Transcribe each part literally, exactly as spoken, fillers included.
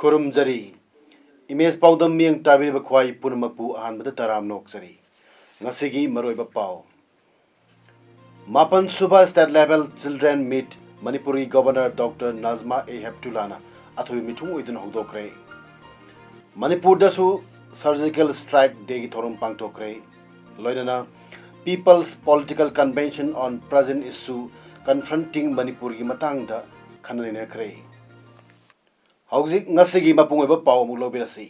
ꯈꯨꯔꯨꯝꯖꯔꯤ꯫ Image ꯄꯥꯎꯗꯝ ꯃꯤꯠꯌꯦꯡ ꯇꯥꯕꯤꯔꯤꯕ ꯈ꯭ꯋꯥꯏ ꯄꯨꯝꯅꯃꯛꯄꯨ ꯑꯍꯥꯟꯕꯗ ꯇꯔꯥꯝꯅ ꯑꯣꯛꯆꯔꯤ꯫ ꯉꯁꯤꯒꯤ ꯃꯔꯨꯑꯣꯏꯕ ꯄꯥꯎ꯫ ꯃꯥꯄꯟ ꯁꯨꯕ State Level Children Meet ꯃꯅꯤꯄꯨꯔꯒꯤ Governor Doctor ꯅꯥꯖꯃꯥ ꯑꯦ ꯍꯦꯞꯇꯨꯂꯥꯅ ꯑꯊꯣꯏꯕ ꯃꯤꯊꯨꯡ ꯑꯣꯏꯗꯨꯅ ꯍꯧꯗꯣꯛꯈ꯭ꯔꯦ꯫ ꯃꯅꯤꯄꯨꯔꯗꯁꯨ Surgical Strike Dayꯒꯤ ꯊꯧꯔꯝ ꯄꯥꯡꯊꯣꯛꯈ꯭ꯔꯦ꯫ ꯂꯣꯏꯅꯅ People's Political Convention on Present Issue Confronting ꯃꯅꯤꯄꯨꯔꯒꯤ ꯃꯇꯥꯡꯗ ꯈꯟꯅ ꯅꯩꯅꯈ꯭ꯔꯦ꯫ ꯍꯧꯖꯤꯛ ꯉꯁꯤꯒꯤ ꯃꯄꯨꯡ ꯑꯣꯏꯕ ꯄꯥꯎ ꯑꯃꯨꯛ ꯂꯧꯕꯤꯔꯁꯤ꯫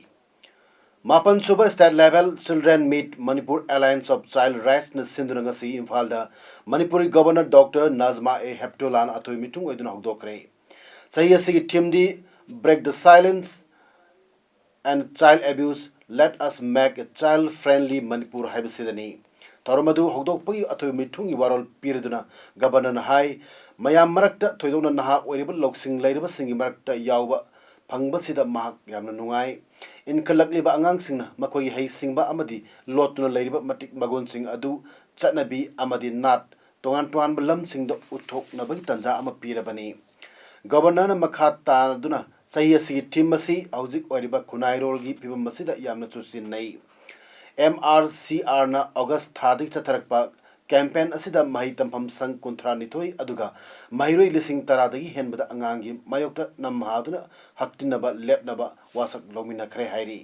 ꯃꯥꯄꯟ ꯁꯨꯕ State Level Children Meet Manipur Alliance of Child Rightsꯅ ꯁꯤꯟꯗꯨꯅ ꯉꯁꯤ ꯏꯝꯐꯥꯜꯗ ꯃꯅꯤꯄꯨꯔꯒꯤ Governor Doctor ꯅꯥꯖꯃꯥ ꯑꯦ ꯍꯦꯞꯇꯨꯂꯥꯅ ꯑꯊꯣꯏ ꯃꯤꯊꯨꯡ ꯑꯣꯏꯗꯨꯅ ꯍꯧꯗꯣꯛꯈ꯭ꯔꯦ꯫ ꯆꯍꯤ ꯑꯁꯤꯒꯤ themeꯗꯤ Break the Silence and Child Abuse, Let Us Make a Child Friendly Manipur ꯍꯥꯏꯕꯁꯤꯗꯅꯤ꯫ ꯊꯧꯔꯝ ꯑꯗꯨ ꯍꯧꯗꯣꯛꯄꯒꯤ ꯑꯊꯣꯏꯕ ꯃꯤꯊꯨꯡꯒꯤ ꯋꯥꯔꯣꯜ ꯄꯤꯔꯗꯨꯅ Governorꯅ ꯍꯥꯏ, ꯃꯌꯥꯝ ꯃꯔꯛꯇ, ꯊꯣꯏꯗꯣꯛꯅ ꯅꯍꯥ ꯑꯣꯏꯔꯤꯕ ꯂꯧꯁꯤꯡ ꯂꯩꯔꯕꯁꯤꯡꯒꯤ ꯃꯔꯛꯇ ꯌꯥꯎꯕ ꯐꯪꯕꯁꯤꯗ ꯃꯍꯥꯛ ꯌꯥꯝꯅ ꯅꯨꯡꯉꯥꯏ꯫ ꯏꯟꯈꯠꯂꯛꯂꯤꯕ ꯑꯉꯥꯡꯁꯤꯡꯅ ꯃꯈꯣꯏꯒꯤ ꯍꯩꯁꯤꯡꯕ ꯑꯃꯗꯤ ꯂꯣꯠꯇꯨꯅ ꯂꯩꯔꯤꯕ ꯃꯇꯤꯛ ꯃꯒꯨꯟꯁꯤꯡ ꯑꯗꯨ ꯆꯠꯅꯕꯤ ꯑꯃꯗꯤ ꯅꯥꯠ ꯇꯣꯉꯥꯟ ꯇꯣꯉꯥꯟꯕ ꯂꯝꯁꯤꯡꯗ ꯎꯠꯊꯣꯛꯅꯕꯒꯤ ꯇꯥꯟꯖꯥ ꯑꯃ ꯄꯤꯔꯕꯅꯤ꯫ Governorꯅ ꯃꯈꯥ ꯇꯥꯗꯨꯅ ꯆꯍꯤ ꯑꯁꯤꯒꯤ theme ꯑꯁꯤ ꯍꯧꯖꯤꯛ ꯑꯣꯏꯔꯤꯕ ꯈꯨꯟꯅꯥꯏꯔꯣꯜꯒꯤ ꯐꯤꯕꯝ ꯑꯁꯤꯗ ꯌꯥꯝꯅ ꯆꯨꯁꯤꯟꯅꯩ꯫ M R C Rꯅ August ꯊꯥꯗꯒꯤ ꯆꯠꯊꯔꯛꯄ campaign ꯑꯁꯤꯗ ꯃꯍꯩ ꯇꯝꯐꯝ ꯁꯪ ꯀꯨꯟꯊ꯭ꯔꯥ ꯅꯤꯊꯣꯏ ꯑꯗꯨꯒ ꯃꯍꯩꯔꯣꯏ ꯂꯤꯁꯤꯡ ꯇꯔꯥꯗꯒꯤ ꯍꯦꯟꯕꯗ ꯑꯉꯥꯡꯒꯤ ꯃꯥꯌꯣꯛꯇ ꯅꯝꯍꯥꯗꯨꯅ ꯍꯛꯇꯤꯟꯅꯕ ꯂꯦꯞꯅꯕ ꯋꯥꯁꯛ ꯂꯧꯃꯤꯟꯅꯈ꯭ꯔꯦ ꯍꯥꯏꯔꯤ꯫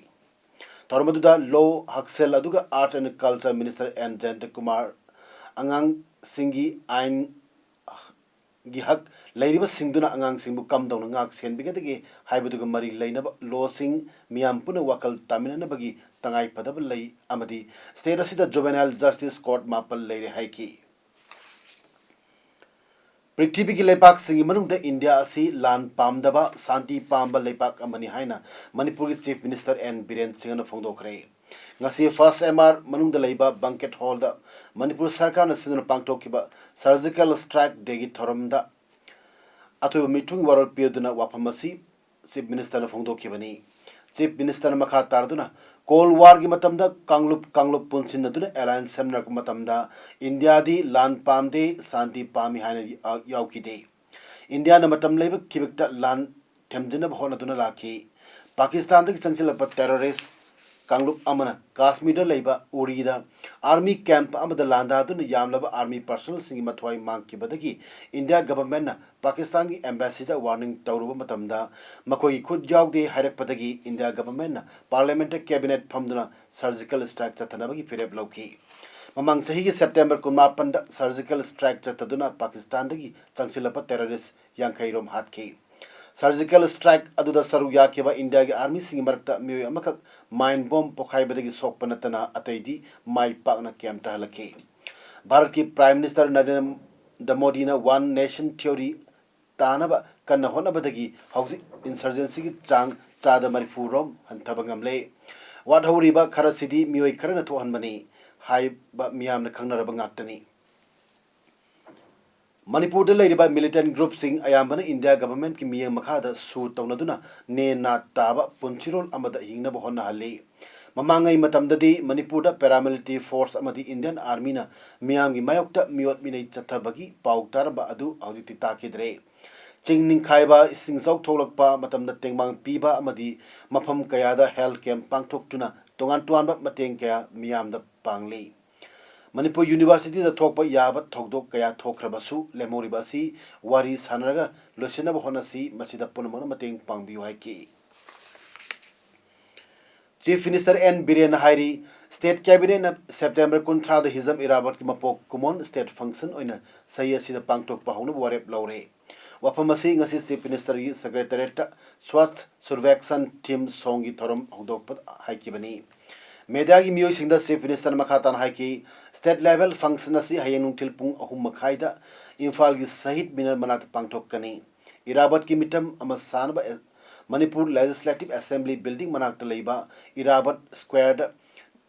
ꯊꯧꯔꯝ ꯑꯗꯨꯗ Law, ꯍꯛꯁꯦꯜ ꯑꯗꯨꯒ Arts and Culture Minister N ꯖꯌꯟꯇ Kumar, ꯑꯉꯥꯡꯁꯤꯡꯒꯤ ꯑꯥꯏꯟ ꯒꯤ ꯍꯛ ꯂꯩꯔꯤꯕꯁꯤꯡꯗꯨꯅ ꯑꯉꯥꯡꯁꯤꯡꯕꯨ ꯀꯝꯗꯧꯅ ꯉꯥꯛ ꯁꯦꯟꯕꯤꯒꯗꯒꯦ ꯍꯥꯏꯕꯗꯨꯒ ꯃꯔꯤ ꯂꯩꯅꯕ lawꯁꯤꯡ ꯃꯤꯌꯥꯝ ꯄꯨꯟꯅ ꯋꯥꯈꯜ ꯇꯥꯃꯤꯟꯅꯅꯕꯒꯤ ꯇꯉꯥꯏ ꯐꯗꯕ ꯂꯩ ꯑꯃꯗꯤ state ꯑꯁꯤꯗ Juvenile Justice Court ꯃꯥꯄꯜ ꯂꯩꯔꯦ ꯍꯥꯏꯈꯤ꯫ ꯄ꯭ꯔꯤꯊꯤꯕꯤꯒꯤ ꯂꯩꯕꯥꯛꯁꯤꯡꯒꯤ ꯃꯅꯨꯡꯗ ꯏꯟꯗꯤꯌꯥ ꯑꯁꯤ ꯂꯥꯟ ꯄꯥꯝꯗꯕ, ꯁꯥꯟꯇꯤ ꯄꯥꯝꯕ ꯂꯩꯕꯥꯛ ꯑꯃꯅꯤ ꯍꯥꯏꯅ ꯃꯅꯤꯄꯨꯔꯒꯤ Chief Minister N ꯕꯤꯔꯦꯟ ꯁꯤꯡꯅ ꯐꯣꯡꯗꯣꯛꯈ꯭ꯔꯦ꯫ ꯉꯁꯤ First M R ꯃꯅꯨꯡꯗ ꯂꯩꯕ banquet hall ꯗ ꯃꯅꯤꯄꯨꯔ ꯁꯔꯀꯥꯔꯅ ꯁꯤꯟꯗꯨꯅ ꯄꯥꯡꯊꯣꯛꯈꯤꯕ Surgical Strike Day ꯒꯤ ꯊꯧꯔꯝꯗ ꯑꯊꯣꯏꯕ ꯃꯤꯊꯨꯡꯒꯤ ꯋꯥꯔꯣꯜ ꯄꯤꯔꯗꯨꯅ ꯋꯥꯐꯝ ꯑꯁꯤ Chief Minister ꯅ ꯐꯣꯡꯗꯣꯛꯈꯤꯕꯅꯤ꯫ Chief Minister ꯅ ꯃꯈꯥ ꯇꯥꯔꯗꯨꯅ, Cold War ꯒꯤ ꯃꯇꯝꯗ ꯀꯥꯡꯂꯨꯞ ꯀꯥꯡꯂꯨꯞ ꯄꯨꯟꯁꯤꯟꯅꯗꯨꯅ alliance ꯁꯦꯝꯅꯔꯛꯄ ꯃꯇꯝꯗ ꯏꯟꯗꯤꯌꯥꯗꯤ ꯂꯥꯟ ꯄꯥꯝꯗꯦ, ꯁꯥꯟꯇꯤ ꯄꯥꯝꯃꯤ ꯍꯥꯏꯅ ꯌꯥ-, ꯌꯥꯎꯈꯤꯗꯦ꯫ ꯏꯟꯗꯤꯌꯥꯅ ꯃꯇꯝ ꯂꯩꯕ ꯈꯤꯕꯤꯛꯇ ꯂꯥꯟ ꯊꯦꯝꯖꯤꯟꯅꯕ ꯍꯣꯠꯅꯗꯨꯅ ꯂꯥꯛꯈꯤ꯫ ꯄꯥꯀꯤꯁꯇꯥꯟꯗꯒꯤ ꯆꯪꯁꯤꯜꯂꯛꯄ terrorist ꯀꯥꯡꯂꯨꯞ ꯑꯃꯅ ꯀꯥꯁꯃꯤꯔꯗ ꯂꯩꯕ ꯎꯔꯤꯗ army camp ꯑꯃꯗ ꯂꯥꯟꯗꯥꯗꯨꯅ ꯌꯥꯝꯂꯕ army personnel ꯁꯤꯡꯒꯤ ꯃꯊ꯭ꯋꯥꯏ ꯃꯥꯡꯈꯤꯕꯗꯒꯤ ꯏꯟꯗꯤꯌꯥ government ꯅ ꯄꯥꯀꯤꯁꯇꯥꯟꯒꯤ embassy ꯗ warning ꯇꯧꯔꯨꯕ ꯃꯇꯝꯗ ꯃꯈꯣꯏꯒꯤ ꯈꯨꯠ ꯌꯥꯎꯗꯦ ꯍꯥꯏꯔꯛꯄꯗꯒꯤ ꯏꯟꯗꯤꯌꯥ government ꯅ parliament ꯇ cabinet ꯐꯝꯗꯨꯅ surgical strike ꯆꯠꯊꯅꯕꯒꯤ ꯐꯤꯔꯦꯞ ꯂꯧꯈꯤ꯫ ꯃꯃꯥꯡ ꯆꯍꯤꯒꯤ September ꯀꯨꯟꯃꯥꯄꯟꯗ surgical strike ꯆꯠꯊꯗꯨꯅ ꯄꯥꯀꯤꯁꯇꯥꯟꯗꯒꯤ ꯆꯪꯁꯤꯜꯂꯛꯄ terrorist ꯌꯥꯡꯈꯩ ꯔꯣꯝ ꯍꯥꯠꯈꯤ꯫ Surgical strike ꯑꯗꯨꯗ ꯁꯔꯨꯛ ꯌꯥꯈꯤꯕ ꯏꯟꯗꯤꯌꯥꯒꯤ army ꯁꯤꯡꯒꯤ ꯃꯔꯛꯇ ꯃꯤꯑꯣꯏ ꯑꯃꯈꯛ mine bomb ꯄꯣꯈꯥꯏꯕꯗꯒꯤ ꯁꯣꯛꯄ ꯅꯠꯇꯅ ꯑꯇꯩꯗꯤ ꯃꯥꯏ ꯄꯥꯛꯅ camp ꯇ ꯍꯜꯂꯛꯈꯤ꯫ ꯚꯥꯔꯠꯀꯤ Prime Minister ꯅꯔꯦꯟꯗ꯭ꯔ ꯃꯣꯗꯤꯅ One Nation Theory ꯇꯥꯅꯕ ꯀꯟꯅ ꯍꯣꯠꯅꯕꯗꯒꯤ ꯍꯧꯖꯤꯛ insurgency ꯒꯤ ꯆꯥꯡ ꯆꯥꯗ ꯃꯔꯤꯐꯨ ꯔꯣꯝ ꯍꯟꯊꯕ ꯉꯝꯂꯦ꯫ ꯋꯥꯠꯍꯧꯔꯤꯕ ꯈꯔꯁꯤꯗꯤ ꯃꯤꯑꯣꯏ ꯈꯔꯅ ꯊꯣꯛꯍꯟꯕꯅꯤ ꯍꯥꯏꯕ ꯃꯤꯌꯥꯝꯅ ꯈꯪꯅꯔꯕ ꯉꯥꯛꯇꯅꯤ꯫ ꯃꯅꯤꯄꯨꯔꯗ ꯂꯩꯔꯤꯕ militant group ꯁꯤꯡ ꯑꯌꯥꯝꯕꯅ ꯏꯟꯗꯤꯌꯥ government ꯀꯤ ꯃꯤꯠꯌꯦꯡ ꯃꯈꯥꯗ ꯁꯨꯔ ꯇꯧꯅꯗꯨꯅ ꯅꯦ ꯅꯥ ꯇꯥꯕ ꯄꯨꯟꯁꯤꯔꯣꯜ ꯑꯃꯗ ꯍꯤꯡꯅꯕ ꯍꯣꯠꯅꯍꯜꯂꯤ꯫ ꯃꯃꯥꯡꯉꯩ ꯃꯇꯝꯗꯗꯤ ꯃꯅꯤꯄꯨꯔꯗ paramilitary force ꯑꯃꯗꯤ Indian Army ꯅ ꯃꯤꯌꯥꯝꯒꯤ ꯃꯥꯌꯣꯛꯇ ꯃꯤꯑꯣꯠ ꯃꯤꯅꯩ ꯆꯠꯊꯕꯒꯤ ꯄꯥꯎ ꯇꯥꯔꯝꯕ ꯑꯗꯨ ꯍꯧꯖꯤꯛꯇꯤ ꯇꯥꯈꯤꯗ꯭ꯔꯦ꯫ ꯆꯤꯡ ꯅꯤꯡꯈꯥꯏꯕ, ꯏꯁꯤꯡ ꯏꯆꯥꯎ ꯊꯣꯛꯂꯛꯄ ꯃꯇꯝꯗ ꯇꯦꯡꯕꯥꯡ ꯄꯤꯕ ꯑꯃꯗꯤ ꯃꯐꯝ ꯀꯌꯥꯗ health camp ꯄꯥꯡꯊꯣꯛꯇꯨꯅ ꯇꯣꯉꯥꯟ ꯇꯣꯉꯥꯟꯕ ꯃꯇꯦꯡ ꯀꯌꯥ ꯃꯤꯌꯥꯝꯗ ꯄꯥꯡꯂꯤ꯫ ꯃꯅꯤꯄꯨꯔ University ꯗ ꯊꯣꯛꯄ ꯌꯥꯕ ꯊꯧꯗꯣꯛ ꯀꯌꯥ ꯊꯣꯛꯈ꯭ꯔꯕꯁꯨ, ꯂꯦꯝꯍꯧꯔꯤꯕ ꯑꯁꯤ ꯋꯥꯔꯤ ꯁꯥꯟꯅꯔꯒ ꯂꯣꯏꯁꯤꯟꯅꯕ ꯍꯣꯠꯅꯁꯤ, ꯃꯁꯤꯗ ꯄꯨꯝꯅꯃꯛꯅ ꯃꯇꯦꯡ ꯄꯥꯡꯕꯤꯌꯨ ꯍꯥꯏꯈꯤ꯫ Chief Minister N ꯕꯤꯔꯦꯟꯅ ꯍꯥꯏꯔꯤ, state cabinet ꯅ September ꯀꯨꯟꯊ꯭ꯔꯥꯗ ꯍꯤꯖꯝ ꯏꯔꯥꯕꯣꯠꯀꯤ ꯃꯄꯣꯛ ꯀꯨꯝꯑꯣꯟ state function ꯑꯣꯏꯅ ꯆꯍꯤ ꯑꯁꯤꯗ ꯄꯥꯡꯊꯣꯛꯄ ꯍꯧꯅꯕ ꯋꯥꯔꯦꯞ ꯂꯧꯔꯦ꯫ ꯋꯥꯐꯝ ꯑꯁꯤ ꯉꯁꯤ Chief Minister ꯒꯤ Secretariat ꯇ Swachh Survekshan theme song ꯒꯤ ꯊꯧꯔꯝ ꯍꯧꯗꯣꯛꯄꯗ ꯍꯥꯏꯈꯤꯕꯅꯤ꯫ Media ꯒꯤ ꯃꯤꯑꯣꯏꯁꯤꯡꯗ Chief Minister ꯅ ꯃꯈꯥ ꯇꯥꯅ ꯍꯥꯏꯈꯤ, state level function ꯑꯁꯤ ꯍꯌꯦꯡ ꯅꯨꯡꯊꯤꯜ ꯄꯨꯡ ꯑꯍꯨꯝ ꯃꯈꯥꯏꯗ ꯏꯝꯐꯥꯜꯒꯤ ꯁꯍꯤꯗ ꯃꯤꯅꯔ ꯃꯅꯥꯛꯇ ꯄꯥꯡꯊꯣꯛꯀꯅꯤ꯫ ꯏꯔꯥꯕꯠꯀꯤ ꯃꯤꯐꯝ ꯑꯃ ꯁꯥꯅꯕ ꯑꯦ-, ꯃꯅꯤꯄꯨꯔ ꯂꯦꯖꯤꯁꯂꯦꯇꯤꯚ ꯑꯦꯁꯦꯝꯕ꯭ꯂꯤ ꯕꯤꯜꯗꯤꯡ ꯃꯅꯥꯛꯇ ꯂꯩꯕ ꯏꯔꯥꯕꯠ ꯁ꯭ꯀ꯭ꯋꯥꯔꯗ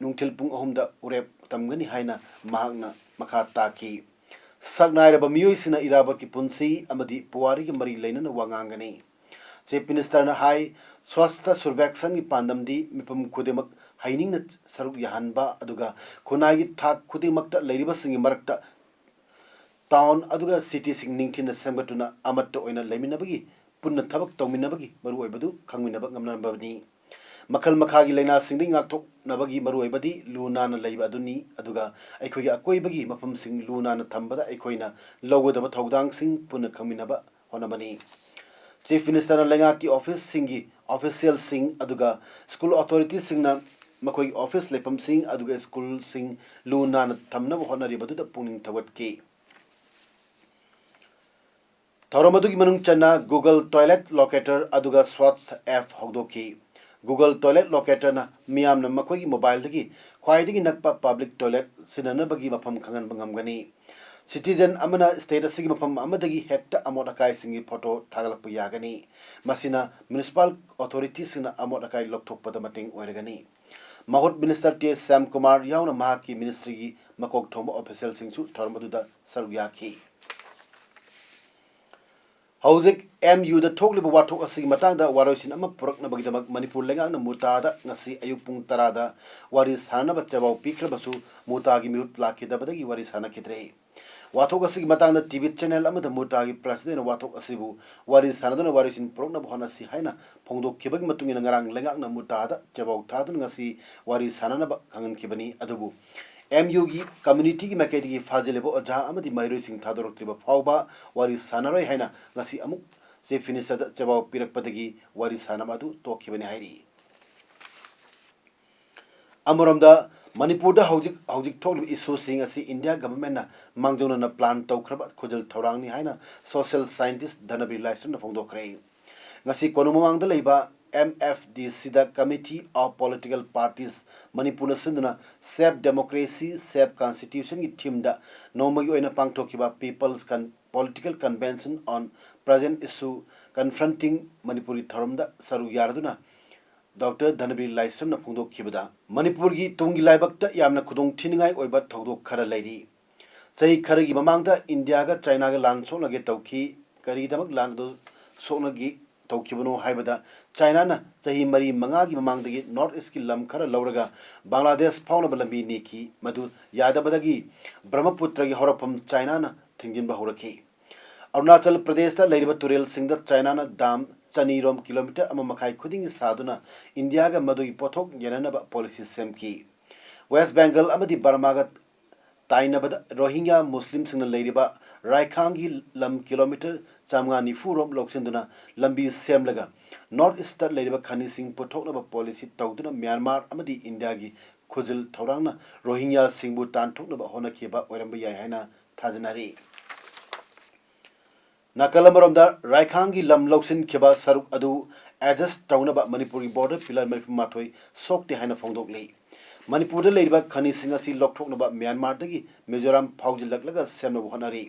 ꯅꯨꯡꯊꯤꯜ ꯄꯨꯡ ꯑꯍꯨꯝꯗ ꯎꯔꯦꯞ ꯇꯝꯒꯅꯤ ꯍꯥꯏꯅ ꯃꯍꯥꯛꯅ ꯃꯈꯥ ꯇꯥꯈꯤ꯫ ꯁꯛꯅꯥꯏꯔꯕ ꯃꯤꯑꯣꯏꯁꯤꯡꯅ ꯏꯔꯥꯕꯠꯀꯤ ꯄꯨꯟꯁꯤ ꯑꯃꯗꯤ ꯄꯨꯋꯥꯔꯤꯒ ꯃꯔꯤ ꯂꯩꯅꯅ ꯋꯥ ꯉꯥꯡꯒꯅꯤ꯫ ꯆꯤꯐ ꯃꯤꯅꯤꯁꯇꯔꯅ ꯍꯥꯏ, ꯁ꯭ꯋꯥꯁꯊ ꯁꯨꯔꯚꯦꯛꯁꯟꯒꯤ ꯄꯥꯟꯗꯝꯗꯤ ꯃꯤꯄꯨꯝ ꯈꯨꯗꯤꯡꯃꯛ ꯍꯩꯅꯤꯡꯅ ꯁꯔꯨꯛ ꯌꯥꯍꯟꯕ ꯑꯗꯨꯒ ꯈꯨꯟꯅꯥꯏꯒꯤ ꯊꯥꯛ ꯈꯨꯗꯤꯡꯃꯛꯇ ꯂꯩꯔꯤꯕꯁꯤꯡꯒꯤ ꯃꯔꯛꯇ ꯇꯥꯎꯟ ꯑꯗꯨꯒ ꯁꯤꯇꯤꯁꯤꯡ ꯅꯤꯡꯊꯤꯅ ꯁꯦꯝꯒꯠꯇꯨꯅ ꯑꯃꯠꯇ ꯑꯣꯏꯅ ꯂꯩꯃꯤꯟꯅꯕꯒꯤ, ꯄꯨꯟꯅ ꯊꯕꯛ ꯇꯧꯃꯤꯟꯅꯕꯒꯤ ꯃꯔꯨꯑꯣꯏꯕꯗꯨ ꯈꯪꯃꯤꯟꯅꯕ ꯉꯝꯅꯕꯅꯤ꯫ ꯃꯈꯜ ꯃꯈꯥꯒꯤ ꯂꯥꯏꯅꯥꯁꯤꯡꯗꯒꯤ ꯉꯥꯛꯊꯣꯛꯅꯕꯒꯤ ꯃꯔꯨꯑꯣꯏꯕꯗꯤ ꯂꯨ ꯅꯥꯟꯅ ꯂꯩꯕ ꯑꯗꯨꯅꯤ, ꯑꯗꯨꯒ ꯑꯩꯈꯣꯏꯒꯤ ꯑꯀꯣꯏꯕꯒꯤ ꯃꯐꯝꯁꯤꯡ ꯂꯨ ꯅꯥꯟꯅ ꯊꯝꯕꯗ ꯑꯩꯈꯣꯏꯅ ꯂꯧꯒꯗꯕ ꯊꯧꯗꯥꯡꯁꯤꯡ ꯄꯨꯟꯅ ꯈꯪꯃꯤꯟꯅꯕ ꯍꯣꯠꯅꯕꯅꯤ꯫ ꯆꯤꯐ ꯃꯤꯅꯤꯁꯇꯔꯅ ꯂꯩꯉꯥꯛꯀꯤ ꯑꯣꯐꯤꯁꯁꯤꯡꯒꯤ ꯑꯣꯐꯤꯁꯤꯌꯦꯜꯁꯤꯡ ꯑꯗꯨꯒ ꯁ꯭ꯀꯨꯜ ꯑꯣꯊꯣꯔꯤꯇꯤꯁꯤꯡꯅ ꯃꯈꯣꯏꯒꯤ ꯑꯣꯐꯤꯁ ꯂꯩꯐꯝꯁꯤꯡ ꯑꯗꯨꯒ ꯁ꯭ꯀꯨꯜꯁꯤꯡ ꯂꯨ ꯅꯥꯟꯅ ꯊꯝꯅꯕ ꯍꯣꯠꯅꯔꯤꯕꯗꯨꯗ ꯄꯨꯛꯅꯤꯡ ꯊꯧꯒꯠꯈꯤ꯫ ꯊꯧꯔꯝ ꯑꯗꯨꯒꯤ ꯃꯅꯨꯡ ꯆꯟꯅ Google Toilet Locator ꯑꯗꯨꯒ Swachh app ꯍꯧꯗꯣꯛꯈꯤ꯫ Google Toilet Locatorꯅ ꯃꯤꯌꯥꯝꯅ ꯃꯈꯣꯏꯒꯤ ꯃꯣꯕꯥꯏꯜꯗꯒꯤ ꯈ꯭ꯋꯥꯏꯗꯒꯤ ꯅꯛꯄ ꯄꯕ꯭ꯂꯤꯛ ꯇꯣꯏꯂꯦꯠ ꯁꯤꯖꯤꯟꯅꯅꯕꯒꯤ ꯃꯐꯝ ꯈꯪꯍꯟꯕ ꯉꯝꯒꯅꯤ꯫ ꯁꯤꯇꯤꯖꯦꯟ ꯑꯃꯅ ꯁ꯭ꯇꯦꯠ ꯑꯁꯤꯒꯤ ꯃꯐꯝ ꯑꯃꯗꯒꯤ ꯍꯦꯛꯇ ꯑꯃꯣꯠ ꯑꯀꯥꯏꯁꯤꯡꯒꯤ ꯐꯣꯇꯣ ꯊꯥꯒꯠꯂꯛꯄ ꯌꯥꯒꯅꯤ꯫ ꯃꯁꯤꯅ ꯃ꯭ꯌꯨꯅꯤꯁꯤꯄꯥꯜ ꯑꯣꯊꯣꯔꯤꯇꯤꯁꯤꯡꯅ ꯑꯃꯣꯠ ꯑꯀꯥꯏ ꯂꯧꯊꯣꯛꯄꯗ ꯃꯇꯦꯡ ꯑꯣꯏꯔꯒꯅꯤ꯫ ꯃꯍꯨꯠ ꯃꯤꯅꯤꯁꯇꯔ ꯇꯦ ꯁ꯭ꯌꯥꯝꯀꯨꯃꯥꯔ ꯌꯥꯎꯅ ꯃꯍꯥꯛꯀꯤ ꯃꯤꯅꯤꯁꯇ꯭ꯔꯤꯒꯤ ꯃꯀꯣꯛ ꯊꯣꯡꯕ ꯑꯣꯐꯤꯁꯤꯌꯦꯜꯁꯤꯡꯁꯨ ꯊꯧꯔꯝ ꯑꯗꯨꯗ ꯁꯔꯨꯛ ꯌꯥꯈꯤ꯫ ꯍꯧꯖꯤꯛ ꯑꯦꯝ ꯌꯨꯗ ꯊꯣꯛꯂꯤꯕ ꯋꯥꯊꯣꯛ ꯑꯁꯤꯒꯤ ꯃꯇꯥꯡꯗ ꯋꯥꯔꯣꯏꯁꯤꯟ ꯑꯃ ꯄꯨꯔꯛꯅꯕꯒꯤꯗꯃꯛ ꯃꯅꯤꯄꯨꯔ ꯂꯩꯉꯥꯛꯅ ꯃꯨꯇꯥꯗ ꯉꯁꯤ ꯑꯌꯨꯛ ꯄꯨꯡ ꯇꯔꯥꯗ ꯋꯥꯔꯤ ꯁꯥꯟꯅꯅꯕ ꯆꯦꯄꯥꯎ ꯄꯤꯈ꯭ꯔꯕꯁꯨ ꯃꯨꯇꯥꯒꯤ ꯃꯤꯍꯨꯠ ꯂꯥꯛꯈꯤꯗꯕꯗꯒꯤ ꯋꯥꯔꯤ ꯁꯥꯟꯅꯈꯤꯗ꯭ꯔꯦ꯫ ꯋꯥꯊꯣꯛ ꯑꯁꯤꯒꯤ ꯃꯇꯥꯡꯗ ꯇꯤ ꯚꯤ ꯆꯦꯅꯦꯜ ꯑꯃꯗ ꯃꯨꯇꯥꯒꯤ ꯄ꯭ꯔꯁꯤꯗꯦꯟꯅ ꯋꯥꯊꯣꯛ ꯑꯁꯤꯕꯨ ꯋꯥꯔꯤ ꯁꯥꯟꯅꯗꯨꯅ ꯋꯥꯔꯣꯏꯁꯤꯟ ꯄꯨꯔꯛꯅꯕ ꯍꯣꯠꯅꯁꯤ ꯍꯥꯏꯅ ꯐꯣꯡꯗꯣꯛꯈꯤꯕꯒꯤ ꯃꯇꯨꯡ ꯏꯟꯅ ꯉꯔꯥꯡ ꯂꯩꯉꯥꯛꯅ ꯃꯨꯇꯥꯗ ꯆꯦꯄꯥꯎ ꯊꯥꯗꯨꯅ ꯉꯁꯤ ꯋꯥꯔꯤ ꯁꯥꯟꯅꯅꯕ ꯈꯪꯍꯟꯈꯤꯕꯅꯤ꯫ ꯑꯗꯨꯕꯨ ꯑꯦꯝ ꯌꯨꯒꯤ ꯀꯝꯃ꯭ꯌꯨꯅꯤꯇꯤꯒꯤ ꯃꯥꯏꯀꯩꯗꯒꯤ ꯐꯥꯖꯤꯜꯂꯤꯕ ꯑꯣꯖꯥ ꯑꯃꯗꯤ ꯃꯍꯩꯔꯣꯏꯁꯤꯡ ꯊꯥꯗꯣꯔꯛꯇ꯭ꯔꯤꯕ ꯐꯥꯎꯕ ꯋꯥꯔꯤ ꯁꯥꯟꯅꯔꯣꯏ ꯍꯥꯏꯅ ꯉꯁꯤ ꯑꯃꯨꯛ ꯆꯤꯐ ꯃꯤꯅꯤꯁꯇꯔꯗ ꯆꯦꯄꯥꯎ ꯄꯤꯔꯛꯄꯗꯒꯤ ꯋꯥꯔꯤ ꯁꯥꯟꯅꯕ ꯑꯗꯨ ꯇꯣꯛꯈꯤꯕꯅꯤ ꯍꯥꯏꯔꯤ꯫ ꯑꯃꯔꯣꯝꯗ ꯃꯅꯤꯄꯨꯔꯗ ꯍꯧꯖꯤꯛ ꯍꯧꯖꯤꯛ ꯊꯣꯛꯂꯤꯕ ꯏꯁꯨꯁꯤꯡ ꯑꯁꯤ ꯏꯟꯗꯤꯌꯥ ꯒꯚꯔꯟꯃꯦꯟꯠꯅ ꯃꯥꯡꯖꯧꯅꯅ ꯄ꯭ꯂꯥꯟ ꯇꯧꯈ꯭ꯔꯕ ꯈꯨꯖꯜ ꯊꯧꯔꯥꯡꯅꯤ ꯍꯥꯏꯅ ꯁꯣꯁꯤꯌꯦꯜ ꯁꯥꯏꯟꯇꯤꯁ ꯙꯅꯕꯤꯔ ꯂꯥꯏꯁ꯭ꯔꯝꯅ ꯐꯣꯡꯗꯣꯛꯈ꯭ꯔꯦ꯫ ꯉꯁꯤ ꯀꯣꯅꯨꯡ ꯃꯃꯥꯡꯗ ꯂꯩꯕ M F D Cꯗ Committee of Political Parties ꯃꯅꯤꯄꯨꯔꯅ ꯁꯤꯟꯗꯨꯅ Save Democracy, Save Constitutionꯒꯤ themeꯗ ꯅꯣꯡꯃꯒꯤ ꯑꯣꯏꯅ ꯄꯥꯡꯊꯣꯛꯈꯤꯕ People's Con-, Political Convention on Present Issue Confronting Manipurꯒꯤ ꯊꯧꯔꯝꯗ ꯁꯔꯨꯛ ꯌꯥꯔꯗꯨꯅ ꯗꯣꯛꯇꯔ ꯙꯅꯕꯤꯔ ꯂꯥꯏꯁ꯭ꯔꯝꯅ ꯐꯣꯡꯗꯣꯛꯈꯤꯕꯗ, ꯃꯅꯤꯄꯨꯔꯒꯤ ꯇꯨꯡꯒꯤ ꯂꯥꯏꯕꯛꯇ ꯌꯥꯝꯅ ꯈꯨꯗꯣꯡ ꯊꯤꯅꯤꯡꯉꯥꯏ ꯑꯣꯏꯕ ꯊꯧꯗꯣꯛ ꯈꯔ ꯂꯩꯔꯤ꯫ ꯆꯍꯤ ꯈꯔꯒꯤ ꯃꯃꯥꯡꯗ ꯏꯟꯗꯤꯌꯥꯒ ꯆꯥꯏꯅꯥꯒ ꯂꯥꯟ ꯁꯣꯛꯅꯒꯦ ꯇꯧꯈꯤ꯫ ꯀꯔꯤꯒꯤꯗꯃꯛ ꯂꯥꯟ ꯑꯗꯨ ꯁꯣꯛꯅꯒꯦ ꯇꯧꯈꯤꯕꯅꯣ ꯍꯥꯏꯕꯗ, ꯆꯥꯏꯅꯥꯅ ꯆꯍꯤ ꯃꯔꯤ ꯃꯉꯥꯒꯤ ꯃꯃꯥꯡꯗꯒꯤ North Eastꯀꯤ ꯂꯝ ꯈꯔ ꯂꯧꯔꯒ ꯕꯪꯒ꯭ꯂꯥꯗꯦꯁ ꯐꯥꯎꯅꯕ ꯂꯝꯕꯤ ꯅꯦꯛꯈꯤ꯫ ꯃꯗꯨ ꯌꯥꯗꯕꯗꯒꯤ ꯕ꯭ꯔꯍꯃꯄꯨꯇ꯭ꯔꯒꯤ ꯍꯧꯔꯛꯐꯝ ꯆꯥꯏꯅꯥꯅ ꯊꯤꯡꯖꯤꯟꯕ ꯍꯧꯔꯛꯈꯤ꯫ ꯑꯔꯨꯅꯥꯆꯜ ꯄ꯭ꯔꯗꯦꯁꯇ ꯂꯩꯔꯤꯕ ꯇꯨꯔꯦꯜꯁꯤꯡꯗ ꯆꯥꯏꯅꯥꯅ ꯗꯥꯝ ꯆꯅꯤꯔꯣꯝ ꯀꯤꯂꯣꯃꯤꯇꯔ ꯑꯃ ꯃꯈꯥꯏ ꯈꯨꯗꯤꯡꯒꯤ ꯁꯥꯗꯨꯅ ꯏꯟꯗꯤꯌꯥꯒ ꯃꯗꯨꯒꯤ ꯄꯣꯠꯊꯣꯛ ꯌꯦꯟꯅꯅꯕ ꯄꯣꯂꯤꯁꯤ ꯁꯦꯝꯈꯤ꯫ ꯋꯦꯁ ꯕꯦꯡꯒꯜ ꯑꯃꯗꯤ ꯕꯔꯃꯥꯒ ꯇꯥꯏꯅꯕꯗ ꯔꯣꯍꯤꯡꯒ꯭ꯌꯥ ꯃꯨꯁꯂꯤꯝꯁꯤꯡꯅ ꯂꯩꯔꯤꯕ ꯔꯥꯏꯈꯥꯡꯒꯤ ꯂꯝ ꯀꯤꯂꯣꯃꯤꯇꯔ ꯆꯥꯝꯃꯉꯥ ꯅꯤꯐꯨ ꯔꯣꯝ ꯂꯧꯁꯤꯟꯗꯨꯅ ꯂꯝꯕꯤ ꯁꯦꯝꯂꯒ North Eastꯇ ꯂꯩꯔꯤꯕ ꯈꯅꯤꯁꯤꯡ ꯄꯨꯊꯣꯛꯅꯕ ꯄꯣꯂꯤꯁꯤ ꯇꯧꯗꯨꯅ ꯃ꯭ꯌꯥꯟꯃꯥꯔ ꯑꯃꯗꯤ ꯏꯟꯗꯤꯌꯥꯒꯤ ꯈꯨꯖꯤꯜ ꯊꯧꯔꯥꯡꯅ ꯔꯣꯍꯤꯡꯒ꯭ꯌꯥꯁꯤꯡꯕꯨ ꯇꯥꯟꯊꯣꯛꯅꯕ ꯍꯣꯠꯅꯈꯤꯕ ꯑꯣꯏꯔꯝꯕ ꯌꯥꯏ ꯍꯥꯏꯅ ꯊꯥꯖꯅꯔꯤ꯫ ꯅꯥꯀꯜ ꯑꯃꯔꯣꯝꯗ, ꯔꯥꯏꯈꯥꯡꯒꯤ ꯂꯝ ꯂꯧꯁꯤꯟꯈꯤꯕ ꯁꯔꯨꯛ ꯑꯗꯨ adjust ꯇꯧꯅꯕ ꯃꯅꯤꯄꯨꯔꯒꯤ border pillar ꯃꯔꯤꯐꯨ ꯃꯥꯊꯣꯏ ꯁꯣꯛꯇꯦ ꯍꯥꯏꯅ ꯐꯣꯡꯗꯣꯛꯂꯤ꯫ ꯃꯅꯤꯄꯨꯔꯗ ꯂꯩꯔꯤꯕ ꯈꯅꯤꯁꯤꯡ ꯑꯁꯤ ꯂꯧꯊꯣꯛꯅꯕ ꯃ꯭ꯌꯥꯟꯃꯥꯔꯗꯒꯤ ꯃꯤꯖꯣꯔꯥꯝ ꯐꯥꯎꯖꯤꯜꯂꯛꯂꯒ ꯁꯦꯝꯅꯕ ꯍꯣꯠꯅꯔꯤ꯫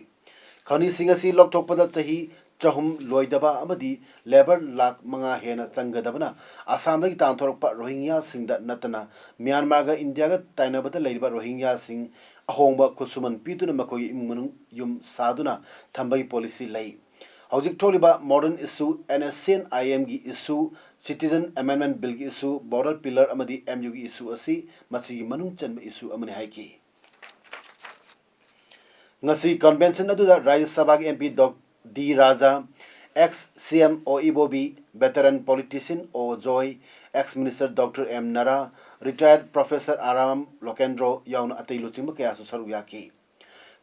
ꯈꯅꯤꯁꯤꯡ ꯑꯁꯤ ꯂꯧꯊꯣꯛꯄꯗ ꯆꯍꯤ ꯆꯍꯨꯝ ꯂꯣꯏꯗꯕ ꯑꯃꯗꯤ labour ꯂꯥꯈ ꯃꯉꯥ ꯍꯦꯟꯅ ꯆꯪꯒꯗꯕꯅ, ꯑꯁꯥꯝꯗꯒꯤ ꯇꯥꯟꯊꯣꯔꯛꯄ ꯔꯣꯍꯤꯡꯒ꯭ꯌꯥꯁꯤꯡꯗ ꯅꯠꯇꯅ ꯃ꯭ꯌꯥꯟꯃꯥꯔꯒ ꯏꯟꯗꯤꯌꯥꯒ ꯇꯥꯏꯅꯕꯗ ꯂꯩꯔꯤꯕ ꯔꯣꯍꯤꯡꯒ꯭ꯌꯥꯁꯤꯡ ꯑꯍꯣꯡꯕ ꯈꯨꯠꯁꯨꯃꯟ ꯄꯤꯗꯨꯅ ꯃꯈꯣꯏꯒꯤ ꯏꯃꯨꯡ ꯃꯅꯨꯡ ꯌꯨꯝ ꯁꯥꯗꯨꯅ ꯊꯝꯕꯒꯤ ꯄꯣꯂꯤꯁꯤ ꯂꯩ꯫ ꯍꯧꯖꯤꯛ ꯊꯣꯛꯂꯤꯕ Modern Issue, NSCN-IMꯒꯤ issue, Citizen Amendment Billꯒꯤ issue, border pillar ꯑꯃꯗꯤ MUꯒꯤ issue ꯑꯁꯤ ꯃꯁꯤꯒꯤ ꯃꯅꯨꯡ ꯆꯟꯕ issue ꯑꯃꯅꯤ ꯍꯥꯏꯈꯤ꯫ ꯉꯁꯤ convention ꯑꯗꯨꯗ ꯔꯥꯖ꯭ꯌ ꯁꯚꯥꯒꯤ MP ꯗꯣꯛ-, ꯗꯤ ꯔꯥꯖꯥ, ex CM ꯑꯣ ꯏꯕꯣꯕꯤ, veteran politician O Joy, ex minister doctor M Nara, retired professor Aram Lokendro ꯌꯥꯎꯅ ꯑꯇꯩ ꯂꯨꯆꯤꯡꯕ ꯀꯌꯥꯁꯨ ꯁꯔꯨꯛ ꯌꯥꯈꯤ꯫